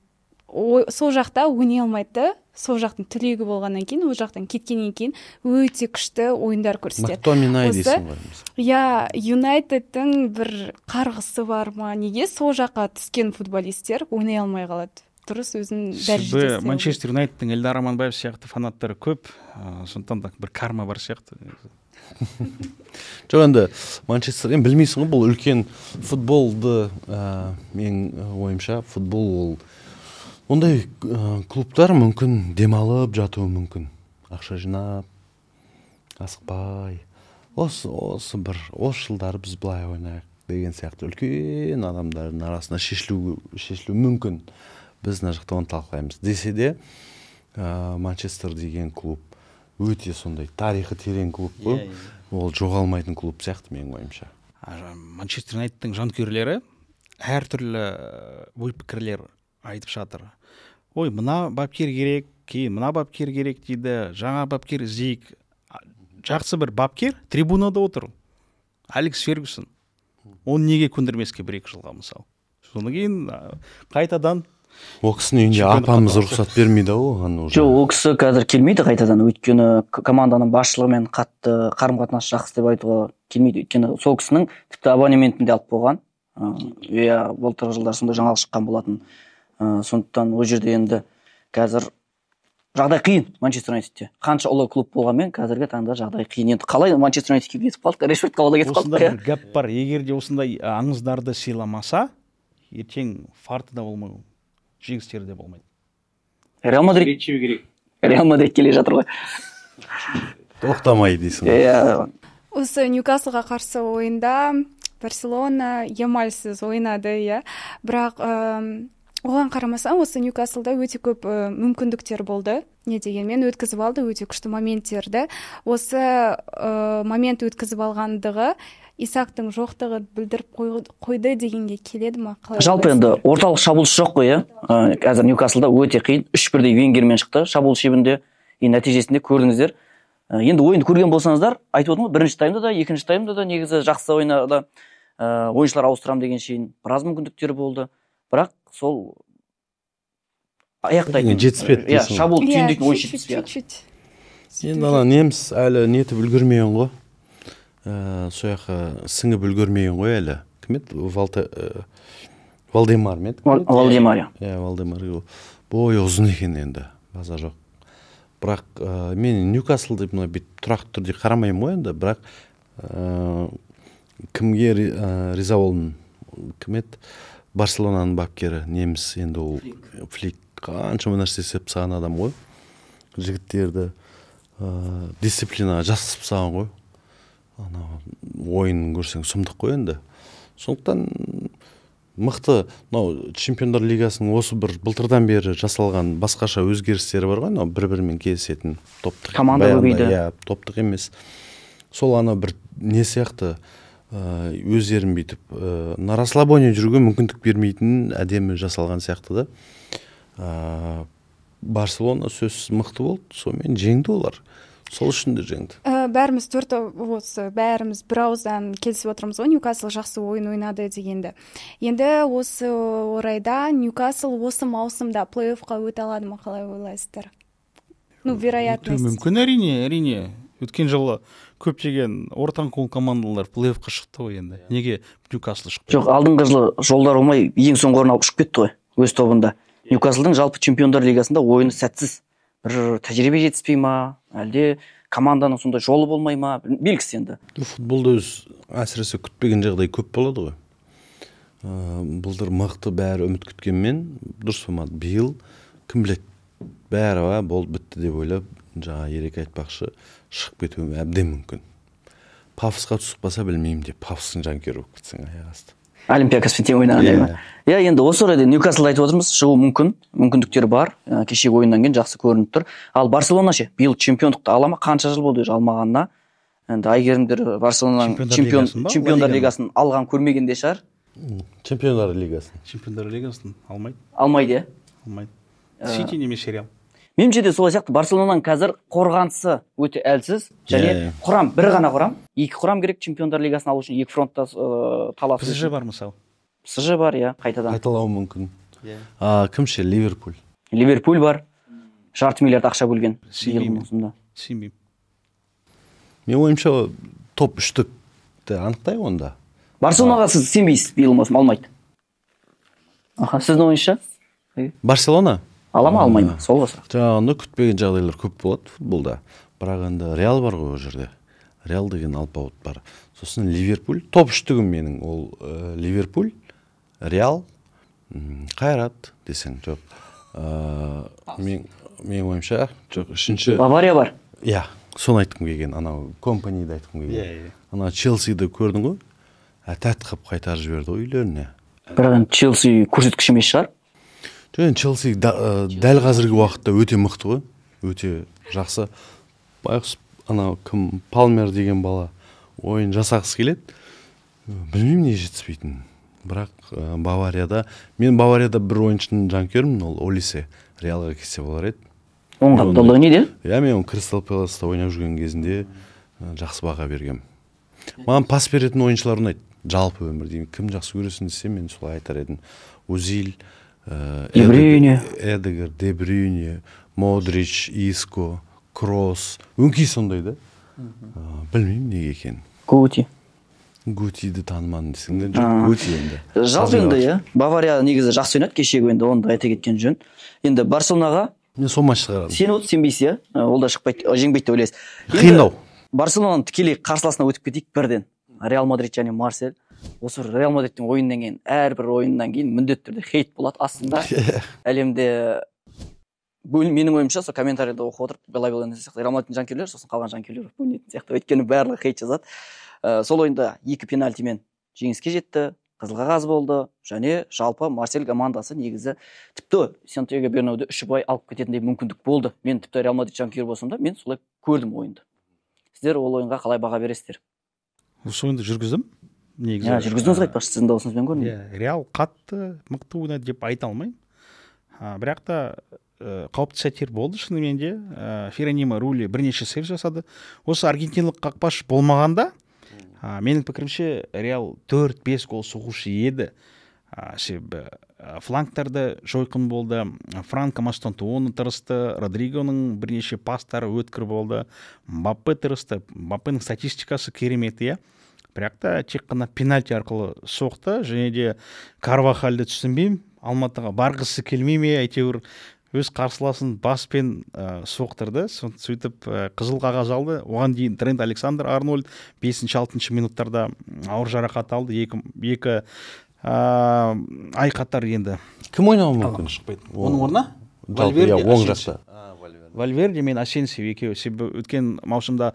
сол жақта ойнай алмайды, сол жақтың түлегі болғаннан кейін, ол жақтан кеткеннен кейін өте күшті ойындар көрсетеді. Мактоминай дейсің ғой. Иә, Юнайтедтің бір қарғысы бар ма, неге сол жаққа түскен футболисттер ойнай алмай қалады? Дұрыс өзін дәрежеде. Манчестер Юнайтедтің Эльдар Аманбаев сияқты фанаттары көп, сондықтан да бір карма бар сияқты. Жоқ, енді Манчестер, енді білмейсің ғой, бұл үлкен футболды, менің ойымша, футбол ол ондай клубтар мүмкін демалып жатуы мүмкін, ақша жинап, асықпай, осы бір осы жылдары біз былай ойнайық деген сияқты үлкен адамдардың арасында шешілу мүмкін. Біз мына жақта оны талқылаймыз. Десе де, Манчестер деген клуб өте сондай тарихы терең клуб қой. Ол жоғалмайтын клуб сияқты менің ойымша. Манчестер Юнайтедтің жанкүйерлері әртүрлі ой-пікірлер айтып жатыр. Ой, мына бапкер керек, кейін мына бапкер керек дейді, жаңа бапкер іздейік. Жақсы бір бапкер трибунада отыр. Алекс Фергюсон. Оны неге көндірмеске 1-2 жылға мысалы. Содан кейін қайтадан ол кісінің үйінде апамыз рұқсат бермейді оған уже. Жоқ, ол кісі қазір келмейді қайтадан, өйткені команданың басшылығымен қатты қарым-қатынас жақсы деп айтуға келмейді. Өйткені сол кісінің тіпті абонементін де алып қойған. Иә, былтырғы жылдар сондай жаңалық шыққан болатын. Сондықтан ол жерде енді қазір жағдай қиын Манчестер Юнайтедте. Қанша ұлы клуб болғанмен қазіргі таңда жағдай қиын. Енді қалай Манчестер Юнайтедке кетіп қалдық, Решфордқа қалай кетіп қалдық? Осындай бір гәп бар. Егер де осындай аңыздарды сыйламаса, ертең фарты да болмайды, жеңістері де болмайды. Реал Мадрид Реал Мадрид келе жатыр ғой. Тоқтамай дейсің. Иә. Осы Ньюкаслға қарсы ойында Барселона Ямальсыз ойнады, иә. Бірақ оған қарамасам, осы Ньюкаслда өте көп мүмкіндіктер болды. Не дегенмен өткізіп алды өте күшті моменттерді. Осы момент өткізіп алғандығы Исактың жоқтығы білдіріп қойды дегенге келеді ма? Жалпы енді орталық шабуылшы жоқ қой, иә. Қазір Ньюкаслда өте қиын. 3-1 Венгермен шықты шабуыл шебінде. Нәтижесінде көрдіңіздер. Енді ойынды көрген болсаңыздар, айтып отырмын ғой, бірінші таймда да, екінші таймда да негізі жақсы ойнады. Ойыншылар ауыстырам деген шейін біраз мүмкіндіктер болды. Бірақ сол аяқтайтын жетіспеді. Иә, шабуыл түйіндейтін ойын жетіспеді. Енді ана неміс әлі нетіп үлгермеген ғой. Сол жаққа сіңіп үлгермеген ғой әлі. Кім еді? Валдемар ма еді? Валдемар. Иә, Валдемар. Бойы ұзын екен енді, базар жоқ. Бірақ мен Ньюкасл деп мына бүйтіп тұрақты түрде қарамаймын ғой енді, бірақ кімге риза болдым? Кім еді? Барселонаның бапкері неміс, енді ол Флик қаншама нәрсе істеп тастаған адам ғой. Жігіттерді дисциплинаға жасып тастаған ғой. Ана ойынын көрсең сұмдық қой енді. Сондықтан мықты мынау Чемпиондар лигасының осы бір былтырдан бері жасалған басқаша өзгерістері бар ғой, мынау бір-бірімен келісетін топтық команда көбейді. Иә, топтық емес. Сол ана бір не сияқты өздерін бүйтіп на расслабоне жүруге мүмкіндік бермейтін әдемі жасалған сияқты да. Барселона сөзсіз мықты болды, сонымен жеңді олар. Сол үшін де жеңді. Бәріміз төрт осы, бәріміз бір ауыздан келісіп отырмыз ғой, Ньюкасл жақсы ойын ойнады дегенді. Енді осы орайда Ньюкасл осы маусымда плей-оффқа өте алады ма, қалай ойлайсыздар? Ну, вероятность. Мүмкін, әрине, әрине. Өткен жылы көптеген ортан қол командалар плей-оффқа шықты ғой енді. Неге Ньюкасл шықпайды? Жоқ, алдыңғы жылы жолдар болмай ең соңғы орын алып ұшып кетті ғой өз тобында. Ньюкаслдың жалпы Чемпиондар лигасында ойыны сәтсіз. Бір тәжірибе жетіспей ма, әлде команданың сондай жолы болмай ма, белгісіз енді. Футболда өз әсіресе күтпеген жағдай көп болады ғой. Былтыр мықты бәрі үміт күткенмен дұрыс болмады. Биыл кім біледі, бәрі болды бітті деп ойлап, жаңа Ерек айтпақшы, шығып кетуі әбден мүмкін. Пафосқа түсіп қалса білмеймін деп, Пафостың жанкүйері болып кетсең аяқ асты. Олимпиакоспен тең ойнағандай ма? Иә, енді осы орайда Ньюкаслды айтып отырмыз, шығу мүмкін, мүмкіндіктері бар. Кешегі ойыннан кейін жақсы көрініп тұр. Ал Барселона ше, биыл чемпиондықты ала ма? Қанша жыл болды уже алмағанына? Енді Әйгерімдер Барселонаның Чемпиондар лигасын алған көрмеген де шығар. Чемпиондар лигасын. Чемпиондар лигасын алмайды. Алмайды, иә? Алмайды. Сити немесе Реал. Меніңше де солай сияқты. Барселонаның қазір қорғанысы өте әлсіз және құрам бір ғана құрам, екі құрам керек Чемпиондар лигасын алу үшін, екі фронтта таласу. ПСЖ бар мысалы. ПСЖ бар, иә, қайтадан. Қайталауы мүмкін. Кім ше? Ливерпуль. Ливерпуль бар. 0,5 миллиард ақша бөлген биылғы маусымда. Сенбеймін. Мен ойымша топ үштікті анықтай онда. Барселонаға сіз сенбейсіз, биыл маусым алмайды. Аха, сіздің ойыңызша? Барселона? Ала ма, алмай ма? Сол ғой сұрақ. Жаңағында күтпеген жағдайлар көп болады футболда. Бірақ енді Реал бар ғой ол жерде. Реал деген алпауыт бар. Сосын Ливерпуль, топ үштігім менің ол Ливерпуль, Реал, Қайрат десең, жоқ. Менің ойымша, жоқ, үшінші. Бавария бар. Иә, соны айтқым келген, анау Компаниді айтқым келген. Ана Челсиді көрдің ғой, әтәт қып қайтарып жіберді ғой үйлеріне. Бірақ енді Челси көрсеткіш емес шығар. Жоқ, енді Челси дәл қазіргі уақытта өте мықты ғой, өте жақсы. Байғұс анау кім, Палмер деген бала ойын жасағысы келеді. Білмеймін не жетіспейтінін. Бірақ Баварияда, мен Баварияда бір ойыншының жанкүйерімін, ол Олисе. Реалға кетсе болар еді. Оң қапталда ойнайды, иә? Иә, мен оны Кристал Пэласта ойнап жүрген кезінде жақсы баға бергем. Маған пас беретін ойыншылар ұнайды. Жалпы өмірде кім жақсы көресің десе, мен солай айтар едім. Озил, Де Брюйне, Эдегер, Де Брюйне, Модрич, Иско, Кросс. Өңкей сондай да. Білмеймін неге екенін. Гути. Гутиді танымадым десең де, жоқ, Гути енді. Жалпы енді, иә, Бавария негізі жақсы ойнады кешегі ойында, оны да айта кеткен жөн. Енді Барселонаға мен сол матчты қарадым. Сен вот сенбейсіз, иә? Ол да шықпайды, жеңбейді деп ойлайсыз. Қиындау. Барселонаның тікелей қарсыласына өтіп кетейік бірден. Реал Мадрид және Марсель. Осы Реал Мадридтің ойыннан кейін, әрбір ойыннан кейін міндетті түрде хейт болады астында. Әлемде менің ойымша сол комментарийді оқып отырып, былай-былай сияқты Реал Мадридтің жанкүйерлері, сосын қалған жанкүйерлер бөлінетін сияқты. Өйткені барлығы хейт жазады. Сол ойында 2 пенальтимен жеңіске жетті, қызыл қағаз болды және жалпы Марсель командасы негізі тіпті Сантьяго Бернабеуде 3 ұпай алып кететіндей мүмкіндік болды. Мен тіпті Реал Мадрид жанкүйері болсам да, мен солай көрдім ойынды. Сіздер ол ойынға қалай баға бересіздер? Осы ойынды жүргіздім. Негізі. Иә, жүргіздіңіз ғой, айтпақшы, сіздің дауысыңызбен көрдім. Иә, Реал қатты мықты ойнады деп айта алмаймын. Бірақ та қауіпті сәттер болды шынымен де. Феранима Рули бірнеше сейв жасады. Осы аргентиналық қақпашы болмағанда, менің пікірімше, Реал 4-5 гол соғушы еді. Себебі флангтарда жойқын болды, Франко Мастантуоно тырысты, Родригоның бірнеше пастары өткір болды, Мбаппе тырысты. Мбаппенің статистикасы керемет, иә. Бірақ та тек қана пенальти арқылы соқты, және де Карвахальды түсінбеймін, Алматыға барғысы келмей ме, әйтеуір өз қарсыласын баспен соқтырды, сөйтіп қызыл қағаз алды. Оған дейін Трент Александр Арнольд 5-6 минуттарда ауыр жарақат алды, екі ай қатар енді. Кім ойнауы мүмкін? Оның орнына? Вальверде, оң жақта. Вальверде мен Асенсио екеуі. Себебі өткен маусымда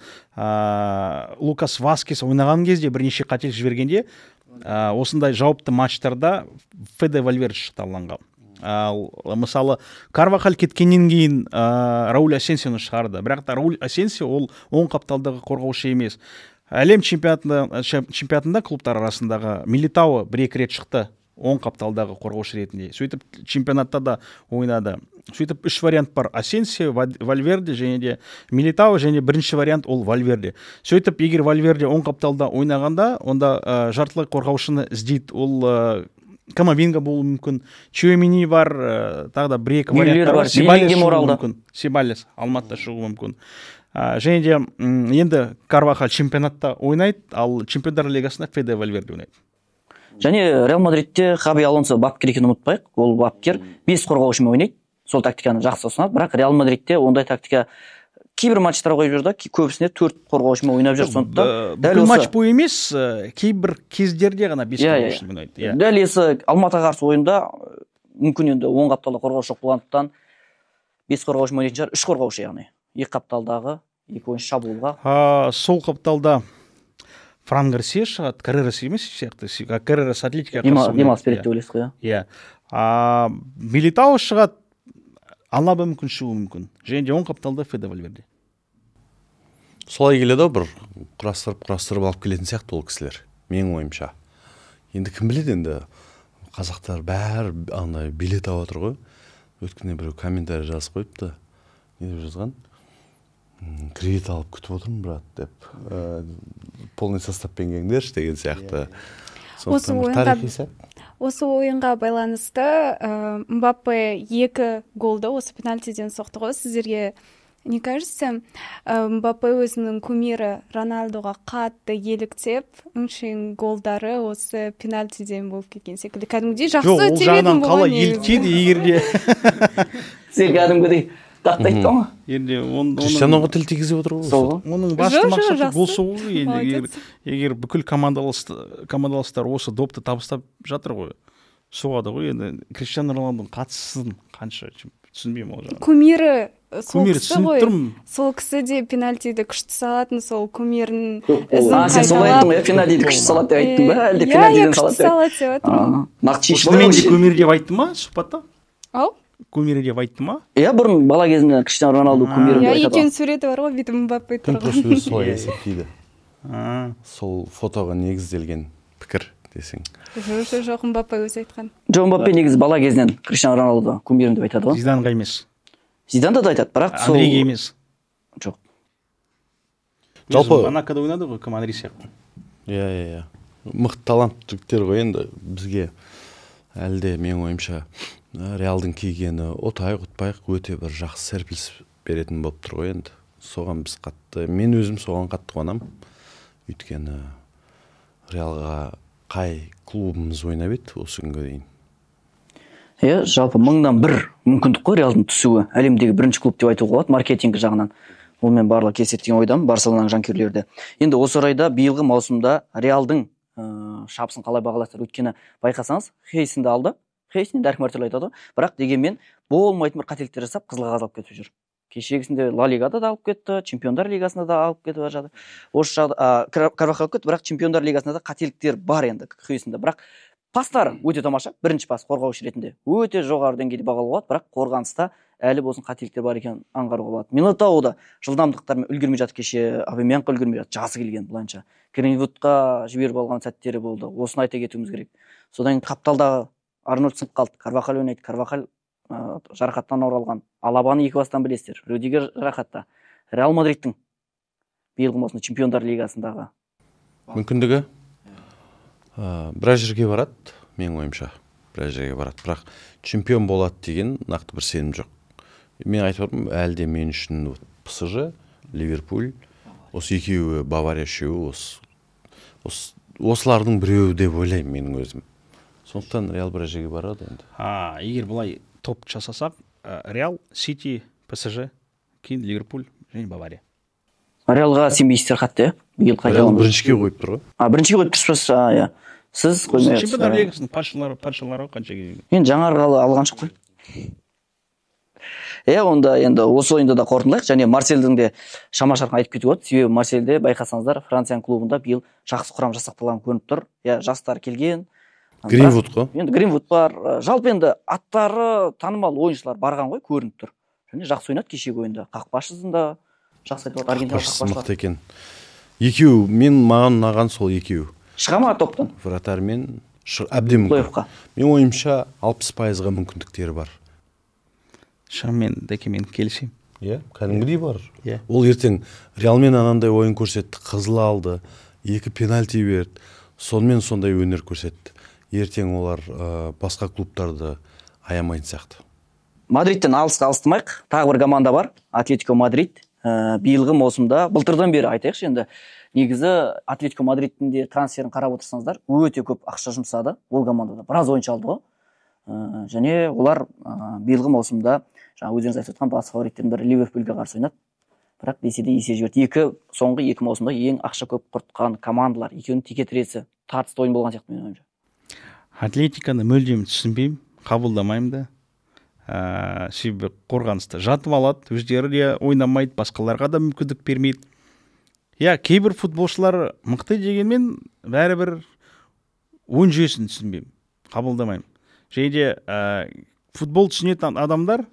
Лукас Васкес ойнаған кезде бірнеше қателік жібергенде осындай жауапты матчтарда Феде Вальверде шықты алаңға. Ал мысалы Карвахаль кеткеннен кейін Рауль Асенсионы шығарды. Бірақ та Рауль Асенсио ол оң қапталдағы қорғаушы емес. Әлем чемпионатында клубтар арасындағы Милитао бір-екі рет шықты оң қапталдағы қорғаушы ретінде. Сөйтіп чемпионатта да ойнады. Сөйтіп үш вариант бар: Асенсио, Вальверде және де Милитао, және бірінші вариант ол Вальверде. Сөйтіп егер Вальверде оң қапталда ойнағанда, онда жартылай қорғаушыны іздейді. Ол Камавинга болуы мүмкін, Чуамени бар, тағы да бір-екі варианттар бар. Себальес шығуы мүмкін. Себальес Алматыда шығуы мүмкін. Және де енді Карвахаль чемпионатта ойнайды, ал Чемпиондар лигасында Феде Вальверде ойнайды. Және Реал Мадридте Хаби Алонсо бапкер екенін ұмытпайық. Ол бапкер 5 қорғаушымен ойнайды. Сол тактиканы жақсы ұсынады. Бірақ Реал Мадридте ондай тактика кейбір матчтар қойып жүр да, көбісіне 4 қорғаушымен ойнап жүр. Сондықтан дәл осы матч бойы емес, кейбір кездерде ғана 5 қорғаушымен ойнайды. Дәл осы Алматыға қарсы ойында мүмкін енді оң қапталда қорғаушы жоқ болғандықтан 5 қорғаушымен ойнайтын шығар, 3 қорғаушы, яғни екі қапталдағы екі ойыншы шабуылға. Сол қапталда Фран Гарсия шығады, Каррерас емес сияқты, Каррерас Атлетикаға қарсы демалыс береді деп ойлайсыз ғой, иә? Иә. Милитао шығады, Алаба мүмкін шығуы мүмкін. Және де оң қапталда Феде Вальверде. Солай келеді ғой, бір құрастырып алып келетін сияқты ол кісілер, менің ойымша. Енді кім біледі енді, қазақтар бәрі андай билет алып отыр ғой. Өткенде біреу комментарий жазып қойыпты. Не деп жазған? Кредит алып күтіп отырмын, брат, деп. Полный составпен келіңдерші деген сияқты. Осы ойынға байланысты Мбаппе 2 голды осы пенальтиден соқты ғой. Сіздерге не кажется, Мбаппе өзінің кумирі Роналдоға қатты еліктеп, өңшең голдары осы пенальтиден болып кеткен секілді. Кәдімгідей жақсы тебетін болған. Қалай еліктейді егер де. Сен кәдімгідей қатты айттың ғой. Енді Криштианоға тіл тигізіп отыр ғой. Оның басты мақсаты гол соғу. Егер бүкіл командаластар осы допты табыстап жатыр ғой, соғады ғой. Енді Криштиану Роналдоның қатысын қанша түсінбеймін ол жағын. Кумирі сол кісі ғой. Сол кісі де пенальтиді күшті салатын, сол кумирінің ізін қайталап. Сен солай айттың ғой, пенальтиді күшті салады деп айттың ба? Әлде пенальтиден салады деп? Нақты шешім. Мен де кумир деп айттым ма сұхбатта? Ау? Кумирі деп айтты ма? Иә, бұрын бала кезімде Криштиану Роналду кумирім деп айтады. Иә, екеуінің суреті бар ғой, бүйтіп Мбаппе тұрған. Просто өзі солай есептейді. Сол фотоға негізделген пікір десең. Жоқ, Мбаппе өзі айтқан. Жоқ, Мбаппе негізі бала кезінен Криштиану Роналду кумирім деп айтады ғой. Зиданға емес. Зиданда да айтады, бірақ сол Анриге емес. Жоқ. Жалпы Монакода ойнады ғой, кім Анри сияқты. Иә. Мықты талантты жігіттер ғой енді бізге. Әлі де менің ойымша Реалдың кигені ұтайық, ұтпайық өте бір жақсы серпіліс беретін болып тұр ғой енді. Соған біз қатты, мен өзім соған қатты қуанамын. Өйткені Реалға қай клубымыз ойнап еді осы күнге дейін? Иә, жалпы 1000-дан 1 мүмкіндік қой Реалдың түсуі. Әлемдегі бірінші клуб деп айтуға болады маркетинг жағынан. Онымен барлығы келіседі деген ойдамын, Барселонаның жанкүйерлері де. Енді осы орайда биылғы маусымда Реалдың шапсын қалай бағалайсыздар? Өйткені байқасаңыз, Хейсенді алды. Хейсен енді әркім әртүрлі айтады ғой. Бірақ дегенмен болмайтын бір қателіктер жасап, қызыл қағаз алып кетіп жүр. Кешегісінде Ла Лигада да алып кетті, Чемпиондар Лигасында да алып кетіп жатыр. Осы жағда Карвахаль алып кетті, бірақ Чемпиондар Лигасында да қателіктер бар енді Хейсенде. Бірақ пастары өте тамаша, бірінші пас қорғаушы ретінде өте жоғары деңгейде бағалауға болады, бірақ қорғаныста әлі болсын қателіктер бар екенін аңғаруға болады. Милитао да жылдамдықтармен үлгермей жатыр, кеше Абамянгқа үлгермей жатыр, жасы келген былайынша. Гринвудқа жіберіп алған сәттері болды, осыны айта кетуіміз керек. Содан кейін қапталдағы Арнольд сынып қалды, Карвахаль ойнайды, Карвахаль жарақаттан оралған. Алабаны екі бастан білесіздер, Рюдигер жарақатта. Реал Мадридтің биылғы маусымда Чемпиондар Лигасындағы мүмкіндігі біраз жерге барады, менің ойымша, біраз жерге барады. Бірақ чемпион болады деген нақты бір сенім жоқ. Мен айтып отырмын, әлі де мен үшін ПСЖ, Ливерпуль, осы екеуі, Бавария үшеуі, осылардың біреуі деп ойлаймын менің өзім. Сондықтан Реал біраз жерге барады енді. Егер былай топ жасасақ, Реал, Сити, ПСЖ, кейін Ливерпуль және Бавария. Реалға сенбейсіздер қатты, иә? Биыл Реал біріншіге қойып тұр ғой. Біріншіге қойып тұрсыз, иә. Сіз қоймай жатсыз. Чемпиондар Лигасының патшалары қанша келген? Енді жаңарғалы алған жоқ қой. Иә, онда енді осы ойында да қорытындылайық. Және Марсельдің де шама-шарқын айтып кетуге болады. Себебі Марсельде байқасаңыздар, Францияның клубында биыл жақсы құрам жасақталған көрініп тұр. Иә, жастар келген. Гринвуд қой. Енді Гринвуд бар. Жалпы енді аттары танымал ойыншылар барған ғой, көрініп тұр. Және жақсы ойнады кешегі ойында. Қақпашысын да жақсы айтып отыр, аргентиналық қақпашысы мықты екен. Екеу, мен маған ұнаған сол екеу. Шыға ма топтан? Вратармен әбден мүмкін. Мен ойымша 60%-ға мүмкіндіктері бар. Шынымен дәкемен келісемін. Иә, кәдімгідей бар. Ол ертең Реалмен анандай ойын көрсетті, қызыл алды, 2 пенальти берді, сонымен сондай өнер көрсетті. Ертең олар басқа клубтарды аямайтын сияқты. Мадридтен алысқа алыстамайық. Тағы бір команда бар, Атлетико Мадрид. Биылғы маусымда, былтырдан бері айтайықшы енді, негізі Атлетико Мадридтің де трансферін қарап отырсаңыздар, өте көп ақша жұмсады. Ол командада біраз ойыншы алды ғой. Және олар биылғы маусымда жаңа өздеріңіз айтып отқан бас фавориттердің бірі Ливерпульге қарсы ойнады. Бірақ десе де есе жіберді. Соңғы екі маусымда ең ақша көп құртқан командалар, екеуінің текетіресі тартысты ойын болған сияқты менің ойымша. Атлетиканы мүлдем түсінбеймін, қабылдамаймын да. Себебі қорғаныста жатып алады, өздері де ойнамайды, басқаларға да мүмкіндік бермейді. Иә, кейбір футболшылар мықты дегенмен бәрібір ойын жүйесін түсінбеймін, қабылдамаймын. Және де футбол түсінетін адамдар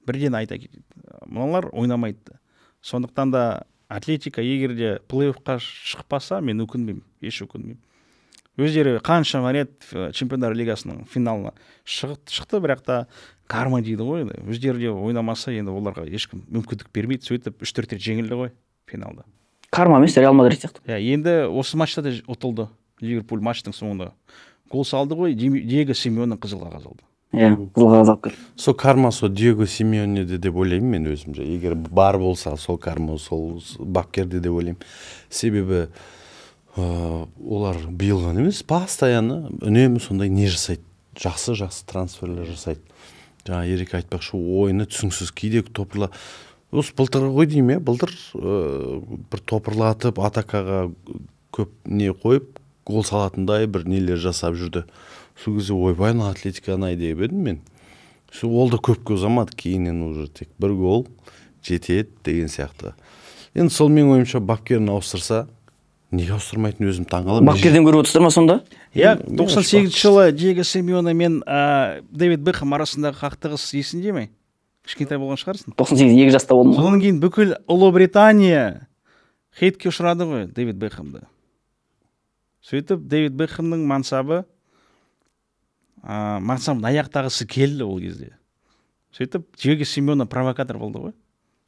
бірден айта кетеді, мыналар ойнамайды. Сондықтан да Атлетика егер де плей-оффқа шықпаса, мен өкінбеймін, еш өкінбеймін. Өздері қаншама рет Чемпиондар лигасының финалына шықты, бірақ та карма дейді ғой, өздері де ойнамаса, енді оларға ешкім мүмкіндік бермейді. Сөйтіп 3-4 рет жеңілді ғой финалда. Карма емес, Реал Мадрид сияқты. Иә, енді осы матчта да ұтылды Ливерпуль, матчтың соңында гол салды ғой, Диего Симеоне қызыл қағаз алды. Иә, қызыл қағаз алып келді. Сол карма сол Диего Симеонеде деп ойлаймын мен өзімше. Егер бар болса, сол карма сол бапкерде деп ойлаймын. Себебі олар биыл ғана емес, постоянно үнемі сондай не жасайды, жақсы-жақсы трансферлер жасайды. Жаңа Ерік айтпақшы, ойыны түсініксіз, кейде топырла. Осы былтыр ғой деймін, былтыр бір топырлатып, атакаға көп не қойып, гол салатындай бір нелер жасап жүрді. Сол кезде ойбай, мына Атлетиканы ай деп едім мен. Сол ол да көпке ұзамады, кейіннен уже тек бір гол жетеді деген сияқты. Енді сол менің ойымша бапкерін ауыстырса, неге ауыстырмайтын өзім таңғаламын. Бапкерден көріп отырсыздар ма сонда? Иә, 98 жылы Диего Симеоне мен Дэвид Бекхэм арасындағы қақтығыс есіңде ме? Кішкентай болған шығарсың. 98, 2 жаста болдым. Содан кейін бүкіл Ұлыбритания хейтке ұшырады ғой Дэвид Бекхэмді. Сөйтіп Дэвид Бекхэмнің мансабын аяқтағысы келді ол кезде. Сөйтіп Диего Симеоне провокатор болды ғой.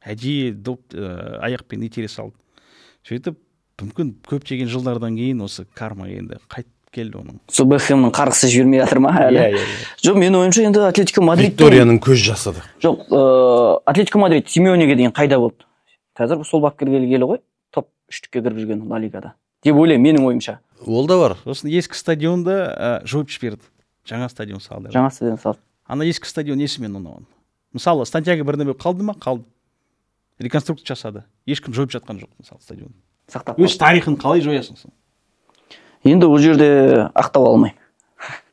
Әдейі доп аяқпен итере салды. Сөйтіп мүмкін көптеген жылдардан кейін осы карма енді қайтып келді оның. Сол Бекхэмнің қарғысы жібермей жатыр ма әлі? Иә. Жоқ, менің ойымша енді Атлетико Мадрид Викторияның көз жасады. Жоқ, Атлетико Мадрид Симеонеге деген қайда болды? Қазір сол бапкер келгелі ғой, топ 3-ке кіріп жүрген Ла Лигада. Деп ойлаймын, менің ойымша. Ол да бар. Сосын ескі стадионды жойып жіберді. Жаңа стадион салды. Жаңа стадион салды. Ана ескі стадион несімен ұнаған? Мысалы, Сантьяго Бернабеу қалды ма? Қалды. Реконструкция жасады. Ешкім жойып жатқан жоқ, мысалы, стадион. Сақтап өз тарихын қалай жоясың сен? Енді ол жерде ақтау алмаймын.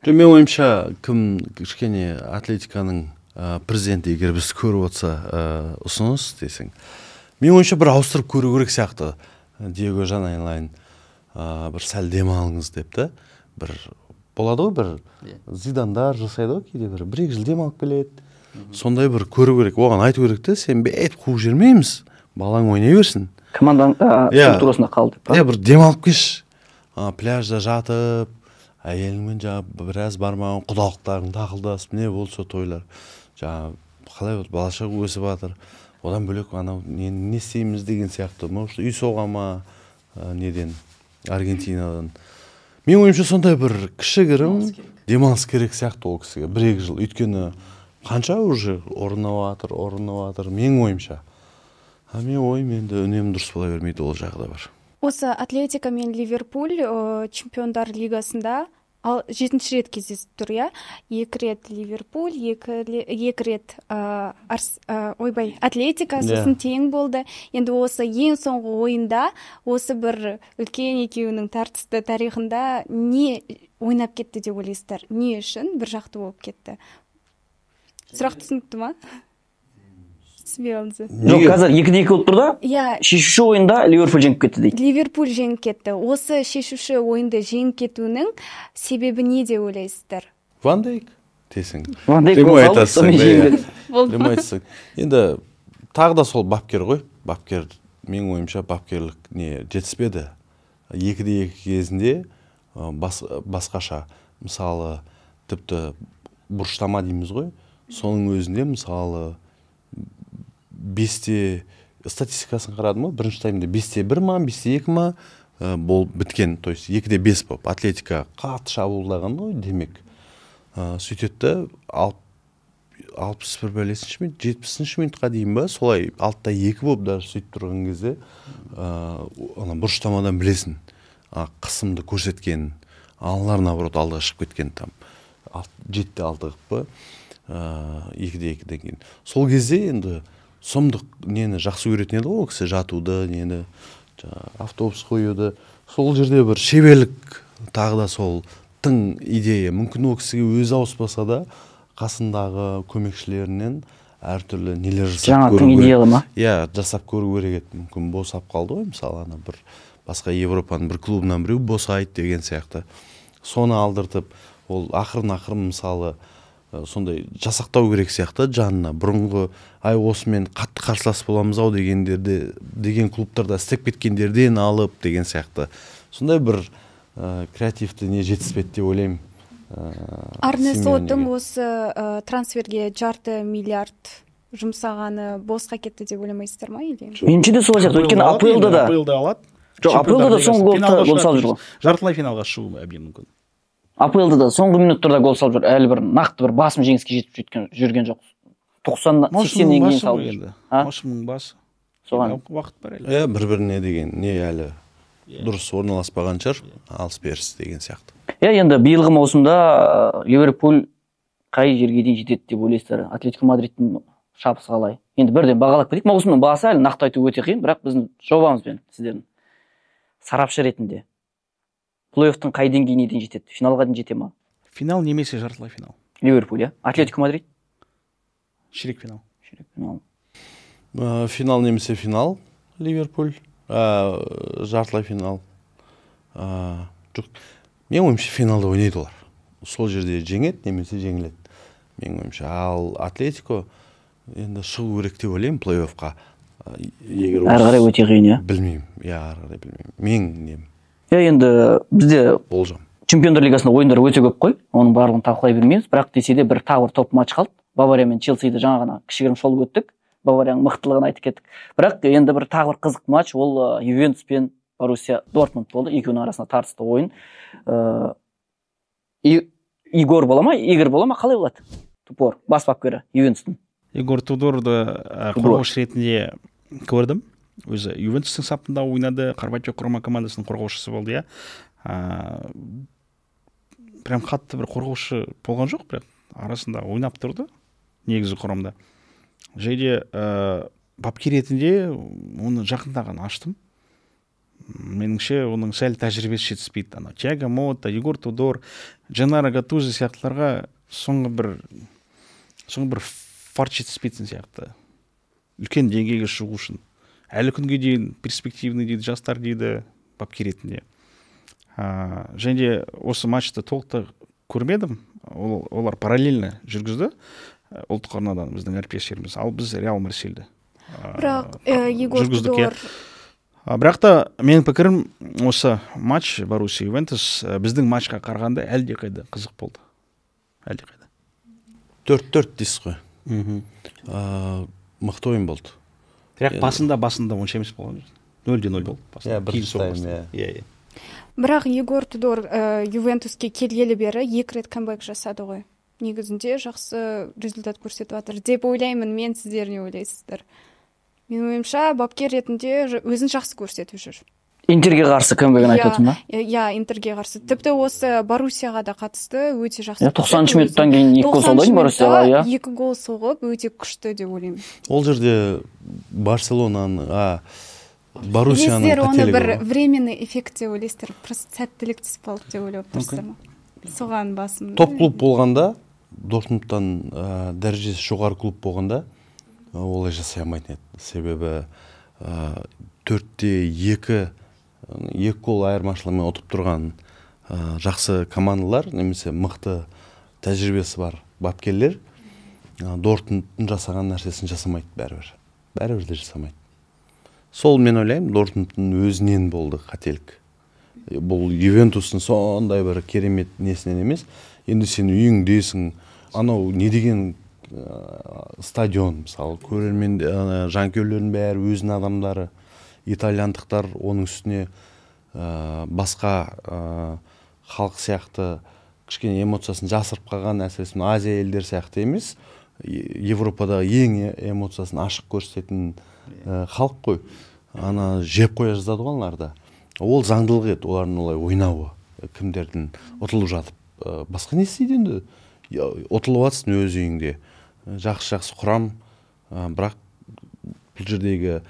Жоқ, менің ойымша, кім кішкене Атлетиканың президенті, егер біз көріп отырса, ұсыныс десең, менің ойымша бір ауыстырып көру керек сияқты. Диего жан айналайын, бір сәл демалыңыз деп та, бір болады ғой, бір Зидандар жасайды ғой кейде, бір-екі жыл демалып келеді. Сондай бір көру керек, оған айту керек те, сен бет қуып жібермейміз, балаң ойнай берсін. Команданың структурасында қалды деп. Иә, бір демалып келші. Пляжда жатып, әйеліңмен жаңа біраз бармаған, құдалықтарың тақылдасып, не болса тойлар. Жаңа қалай болды, бала шаға өсіп жатыр. Одан бөлек анау не істейміз деген сияқты. Может, үй соға ма, неден, Аргентинадан. Менің ойымша сондай бір кішігірім демалыс керек сияқты ол кісіге. 1-2 жыл. Өйткені қанша уже орнап жатыр, менің ойымша. А менің ойым енді үнемі дұрыс бола бермейді, ол жағы да бар. Осы Атлетика мен Ливерпуль Чемпиондар лигасында 7-ші рет кездесіп тұр, иә? 2 рет Ливерпуль, 2 рет Атлетика, сосын тең болды. Енді осы ең соңғы ойында, осы бір үлкен екеуінің тартысты тарихында не ойнап кетті деп ойлайсыздар? Не үшін бір жақты болып кетті? Сұрақ түсінікті ма? Жоқ, қазір 2-2 болып тұр да? Иә. Шешуші ойында Ливерпуль жеңіп кетті дейді. Ливерпуль жеңіп кетті. Осы шешуші ойынды жеңіп кетуінің себебі не деп ойлайсыздар? Ван Дейк десең. Ван Дейк гол салды, сонымен жеңіп кетті. Енді тағы да сол бапкер ғой. Бапкер, менің ойымша, бапкерлік не жетіспеді. 2-2 кезінде басқаша. Мысалы, тіпті бұрыштама дейміз ғой. Соның өзінде, мысалы, 5-те статистикасын қарадым ғой, бірінші таймда 5-1 ма, 5-2 ма болып біткен, то есть 2-5 болып. Атлетика қатты шабуылдаған ғой, демек. Сөйтеді 61 бәлесінші минут, 70-ші минутқа дейін ба, солай 6-2 болып даже сөйтіп тұрған кезде ана бұрыштамадан білесің, қысымды көрсеткен, аналар наоборот алдыға шығып кеткен там 7-6 қылып па, 2-2-ден кейін. Сол кезде енді сұмдық нені жақсы көретін еді ғой ол кісі, жатуды, нені, автобус қоюды. Сол жерде бір шеберлік, тағы да сол тың идея. Мүмкін ол кісіге өзі ауыспаса да, қасындағы көмекшілерінен әртүрлі нелер жасап Жаңа көру тың керек. идеялы ма? Иә, жасап көру керек еді. Мүмкін босап қалды ғой, мысалы, ана бір басқа Европаның бір клубынан біреу босайды деген сияқты. Соны алдыртып, ол ақырын-ақырын мысалы сондай жасақтау керек сияқты жанына. Бұрынғы ай осымен қатты қарсылас боламыз ау дегендерді деген клубтарда істеп кеткендерден алып деген сияқты. Сондай бір креативті не жетіспеді деп ойлаймын. Арне Слоттың осы трансферге 0,5 миллиард жұмсағаны босқа кетті деп ойламайсыздар ма? Меніңше де солай сияқты. Өйткені АПЛ-да да. АПЛ-да алады. Жоқ, АПЛ-да да соңғы гол салып жүр ғой. Жартылай финалға шығуы әбден мүмкін. АПЛ-да да соңғы минуттарда гол салып жүр. Әлі бір нақты бір басым жеңіске жетіп жүрген жоқ. 90-80-нен кейін салып жүр. Маусымның басы. Соған уақыт бар әлі. Иә, бір-біріне деген не әлі дұрыс орналаспаған шығар, алыс беріс деген сияқты. Иә, енді биылғы маусымда Ливерпуль қай жерге дейін жетеді деп ойлайсыздар? Атлетико Мадридтің шапысы қалай? Енді бірден бағалап кетейік. Маусымның басы әлі нақты айту өте қиын, бірақ біздің жобамызбен сіздердің сарапшы ретінде плей-оффтың қай деңгейіне дейін жетеді? Финалға дейін жете ма? Финал немесе жартылай финал. Ливерпуль, иә? Атлетико Мадрид? Ширек финал. Ширек финал. Финал немесе финал Ливерпуль, жартылай финал. Жоқ, менің ойымша финалда ойнайды олар. Сол жерде жеңеді немесе жеңіледі. Менің ойымша. Ал Атлетико енді шығу керек деп ойлаймын плей-оффқа. Егер әрі қарай өте қиын, иә? Білмеймін. Иә, әрі қарай білмеймін. Менің нем. Иә, енді бізде болжам. Чемпиондар лигасында ойындар өте көп қой. Оның барлығын талқылай бермейміз. Бірақ десе де бір тағы бір топ матч қалды. Бавария мен Челсиді жаңа ғана кішігірім шолып өттік. Баварияның мықтылығын айтып кеттік. Бірақ енді бір тағы бір қызық матч, ол Ювентус пен Боруссия Дортмунд болды. Екеуінің арасында тартысты ойын. Игор бола ма? Игорь бола ма? Қалай болады? Тупор, бас бапкері Ювентустың. Игор Тудорды қорғаушы ретінде көрдім. Өзі Ювентустың сапында ойнады, Хорватия құрама командасының қорғаушысы болды, иә. Прям қатты бір қорғаушы болған жоқ, бірақ арасында ойнап тұрды негізгі құрамда. Және де бапкер ретінде оны жақында ғана аштым. Меніңше оның сәл тәжірибесі жетіспейді. Анау Тиаго Мота, Егор Тудор, Дженаро Гаттузо сияқтыларға соңғы бір фарт жетіспейтін сияқты. Үлкен деңгейге шығу үшін. Әлі күнге дейін перспективный дейді, жастар дейді бапкер ретінде. Және де осы матчты толықтай көрмедім. Олар параллельно жүргізді. Ұлттық арнадан біздің әріптестеріміз. Ал біз Реал Марсельді. Бірақ Егор Тудор. Бірақ та менің пікірім, осы матч Боруссия Ювентус біздің матчқа қарағанда әлдеқайда қызық болды. Әлдеқайда. 4-4 дейсіз ғой. Мықты ойын болды. Бірақ басында онша емес болған. 0-0 болды. Иә, бірінші тайм, иә. Бірақ Егор Тудор Ювентуске келгелі бері 2 рет камбэк жасады ғой. Негізінде жақсы результат көрсетіп жатыр деп ойлаймын мен. Сіздер не ойлайсыздар? Менің ойымша, бапкер ретінде өзін жақсы көрсетіп жүр. Интерге қарсы камбэгін айтып отырсың ба? Иә, Интерге қарсы. Тіпті осы Боруссияға да қатысты өте жақсы. 90 минуттан кейін 2 гол салды Боруссияға, иә. 2 гол соғып, өте күшті деп ойлаймын. Ол жерде Барселонаның, Боруссияның қателігі. Оны бір временный эффект деп ойлайсыздар, просто сәттілік түсіп қалды деп ойлап тұрсыздар ма? Соған басым. Топ клуб болғанда, Дортмундтан дәрежесі жоғары клуб болғанда, олай жасай алмайтын еді. Себебі 4-2 2 гол айырмашылығымен ұтып тұрған жақсы командалар немесе мықты тәжірибесі бар бапкерлер Дортмундтың жасаған нәрсесін жасамайды бәрібір. Бәрібір де жасамайды. Сол мен ойлаймын, Дортмундтың өзінен болды қателік. Бұл Ювентустың сондай бір керемет несінен емес. Енді сен үйіңдесің, анау не деген стадион, мысалы, көрермен, жанкүйерлердің бәрі өзінің адамдары, итальяндықтар, оның үстіне басқа халық сияқты кішкене эмоциясын жасырып қалған, әсіресе Азия елдері сияқты емес, Европада ең эмоциясын ашық көрсететін халық қой. Ана жеп қоя жаздады ғой аналарда. Ол заңдылық еді, олардың олай ойнауы, кімдердің ұтылып жатып. Басқа не істейді енді? Ұтылып жатсың өз үйіңде. Жақсы-жақсы құрам, бірақ бұл жердегі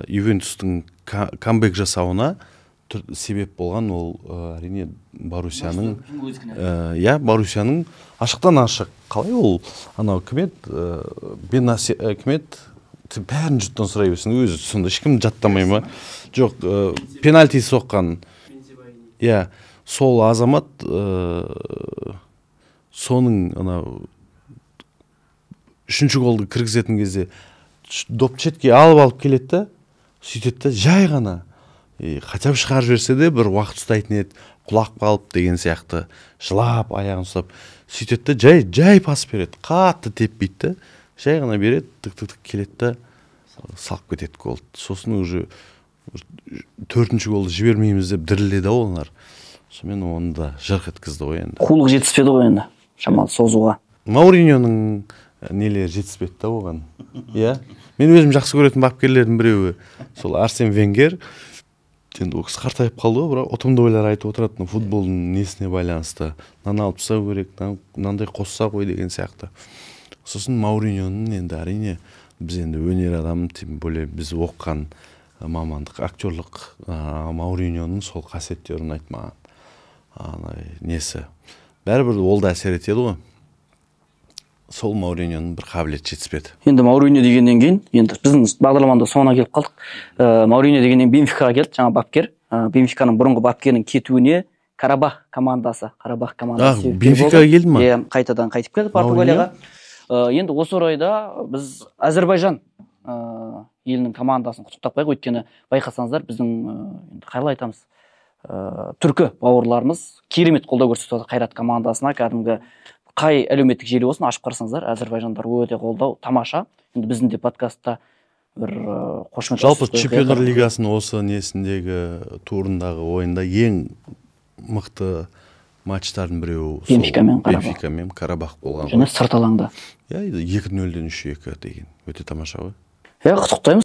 Ювентустың камбэк жасауына себеп болған ол әрине Боруссияның, иә, Боруссияның ашықтан ашық. Қалай ол анау кім еді, кім еді, бәрін жұрттан сұрай берсін, өзі сонда ешкім жаттамай ма? Жоқ, пенальти соққан. Иә, сол азамат соның анау үшінші голды кіргізетін кезде доп шетке алып келеді да, Сөйтеді да, жай ғана, и хотя бы шығарып жіберсе де, бір уақыт ұстайтын еді, құлап қалып деген сияқты, жылап аяғын ұстап. Сөйтеді да, жай жай пас береді, қатты теппейді да, жай ғана береді, тік тік тік келеді да, салып кетеді голды. Сосын уже төртінші голды жібермейміз деп дірілдеді ау олар. Сонымен, оны да жырқ еткізді ғой енді. Қулық жетіспеді ғой енді шамалы созуға. Мауриньоның нелері жетіспеді да оған, иә. Мен өзім жақсы көретін бапкерлердің біреуі сол Арсен Венгер. Енді ол кісі қартайып қалды ғой, бірақ ұтымды ойлар айтып отырады мына футболдың несіне байланысты: мынаны алып тастау керек, мынандай қосса ғой деген сияқты. Сосын Мауриньоның енді, әрине, біз енді өнер адамы, тем более біз оқыған мамандық актерлық, Мауриньоның сол қасиеттері ұнайды маған. Андай несі, бәрібір ол да әсер етеді ғой. Сол Мауриньоның бір қабілеті жетіспеді. Енді Мауриньо дегеннен кейін, енді біздің бағдарламаның да соңына келіп қалдық. Мауриньо дегеннен Бенфикаға келді жаңа бапкер. Бенфиканың бұрынғы бапкерінің кетуіне Карабах командасы, Қарабах командасы себепкер Бенфикаға болды. Келді ма? Иә, қайтадан қайтып келді Португалияға. Енді осы орайда біз Әзірбайжан елінің командасын құттықтап қояйық, өйткені байқасаңыздар, біздің енді қалай айтамыз, түркі бауырларымыз керемет қолдау көрсетіп жатыр Қайрат командасына. Кәдімгі қай әлеуметтік желі болсын, ашып қарасаңыздар, әзірбайжандар өте қолдау, тамаша. Енді біздің де подкастта бір қошемет Жалпы, көрсетіп қояйық. Чемпиондар лигасының осы несіндегі, турындағы ойында ең мықты матчтардың біреуі сол. Бенфика мен Қарабах. Бенфика мен Карабах болған Және ғой. Сырт алаңда. Иә, 2-0-ден 3-2 деген өте тамаша ғой. Иә, құттықтаймыз.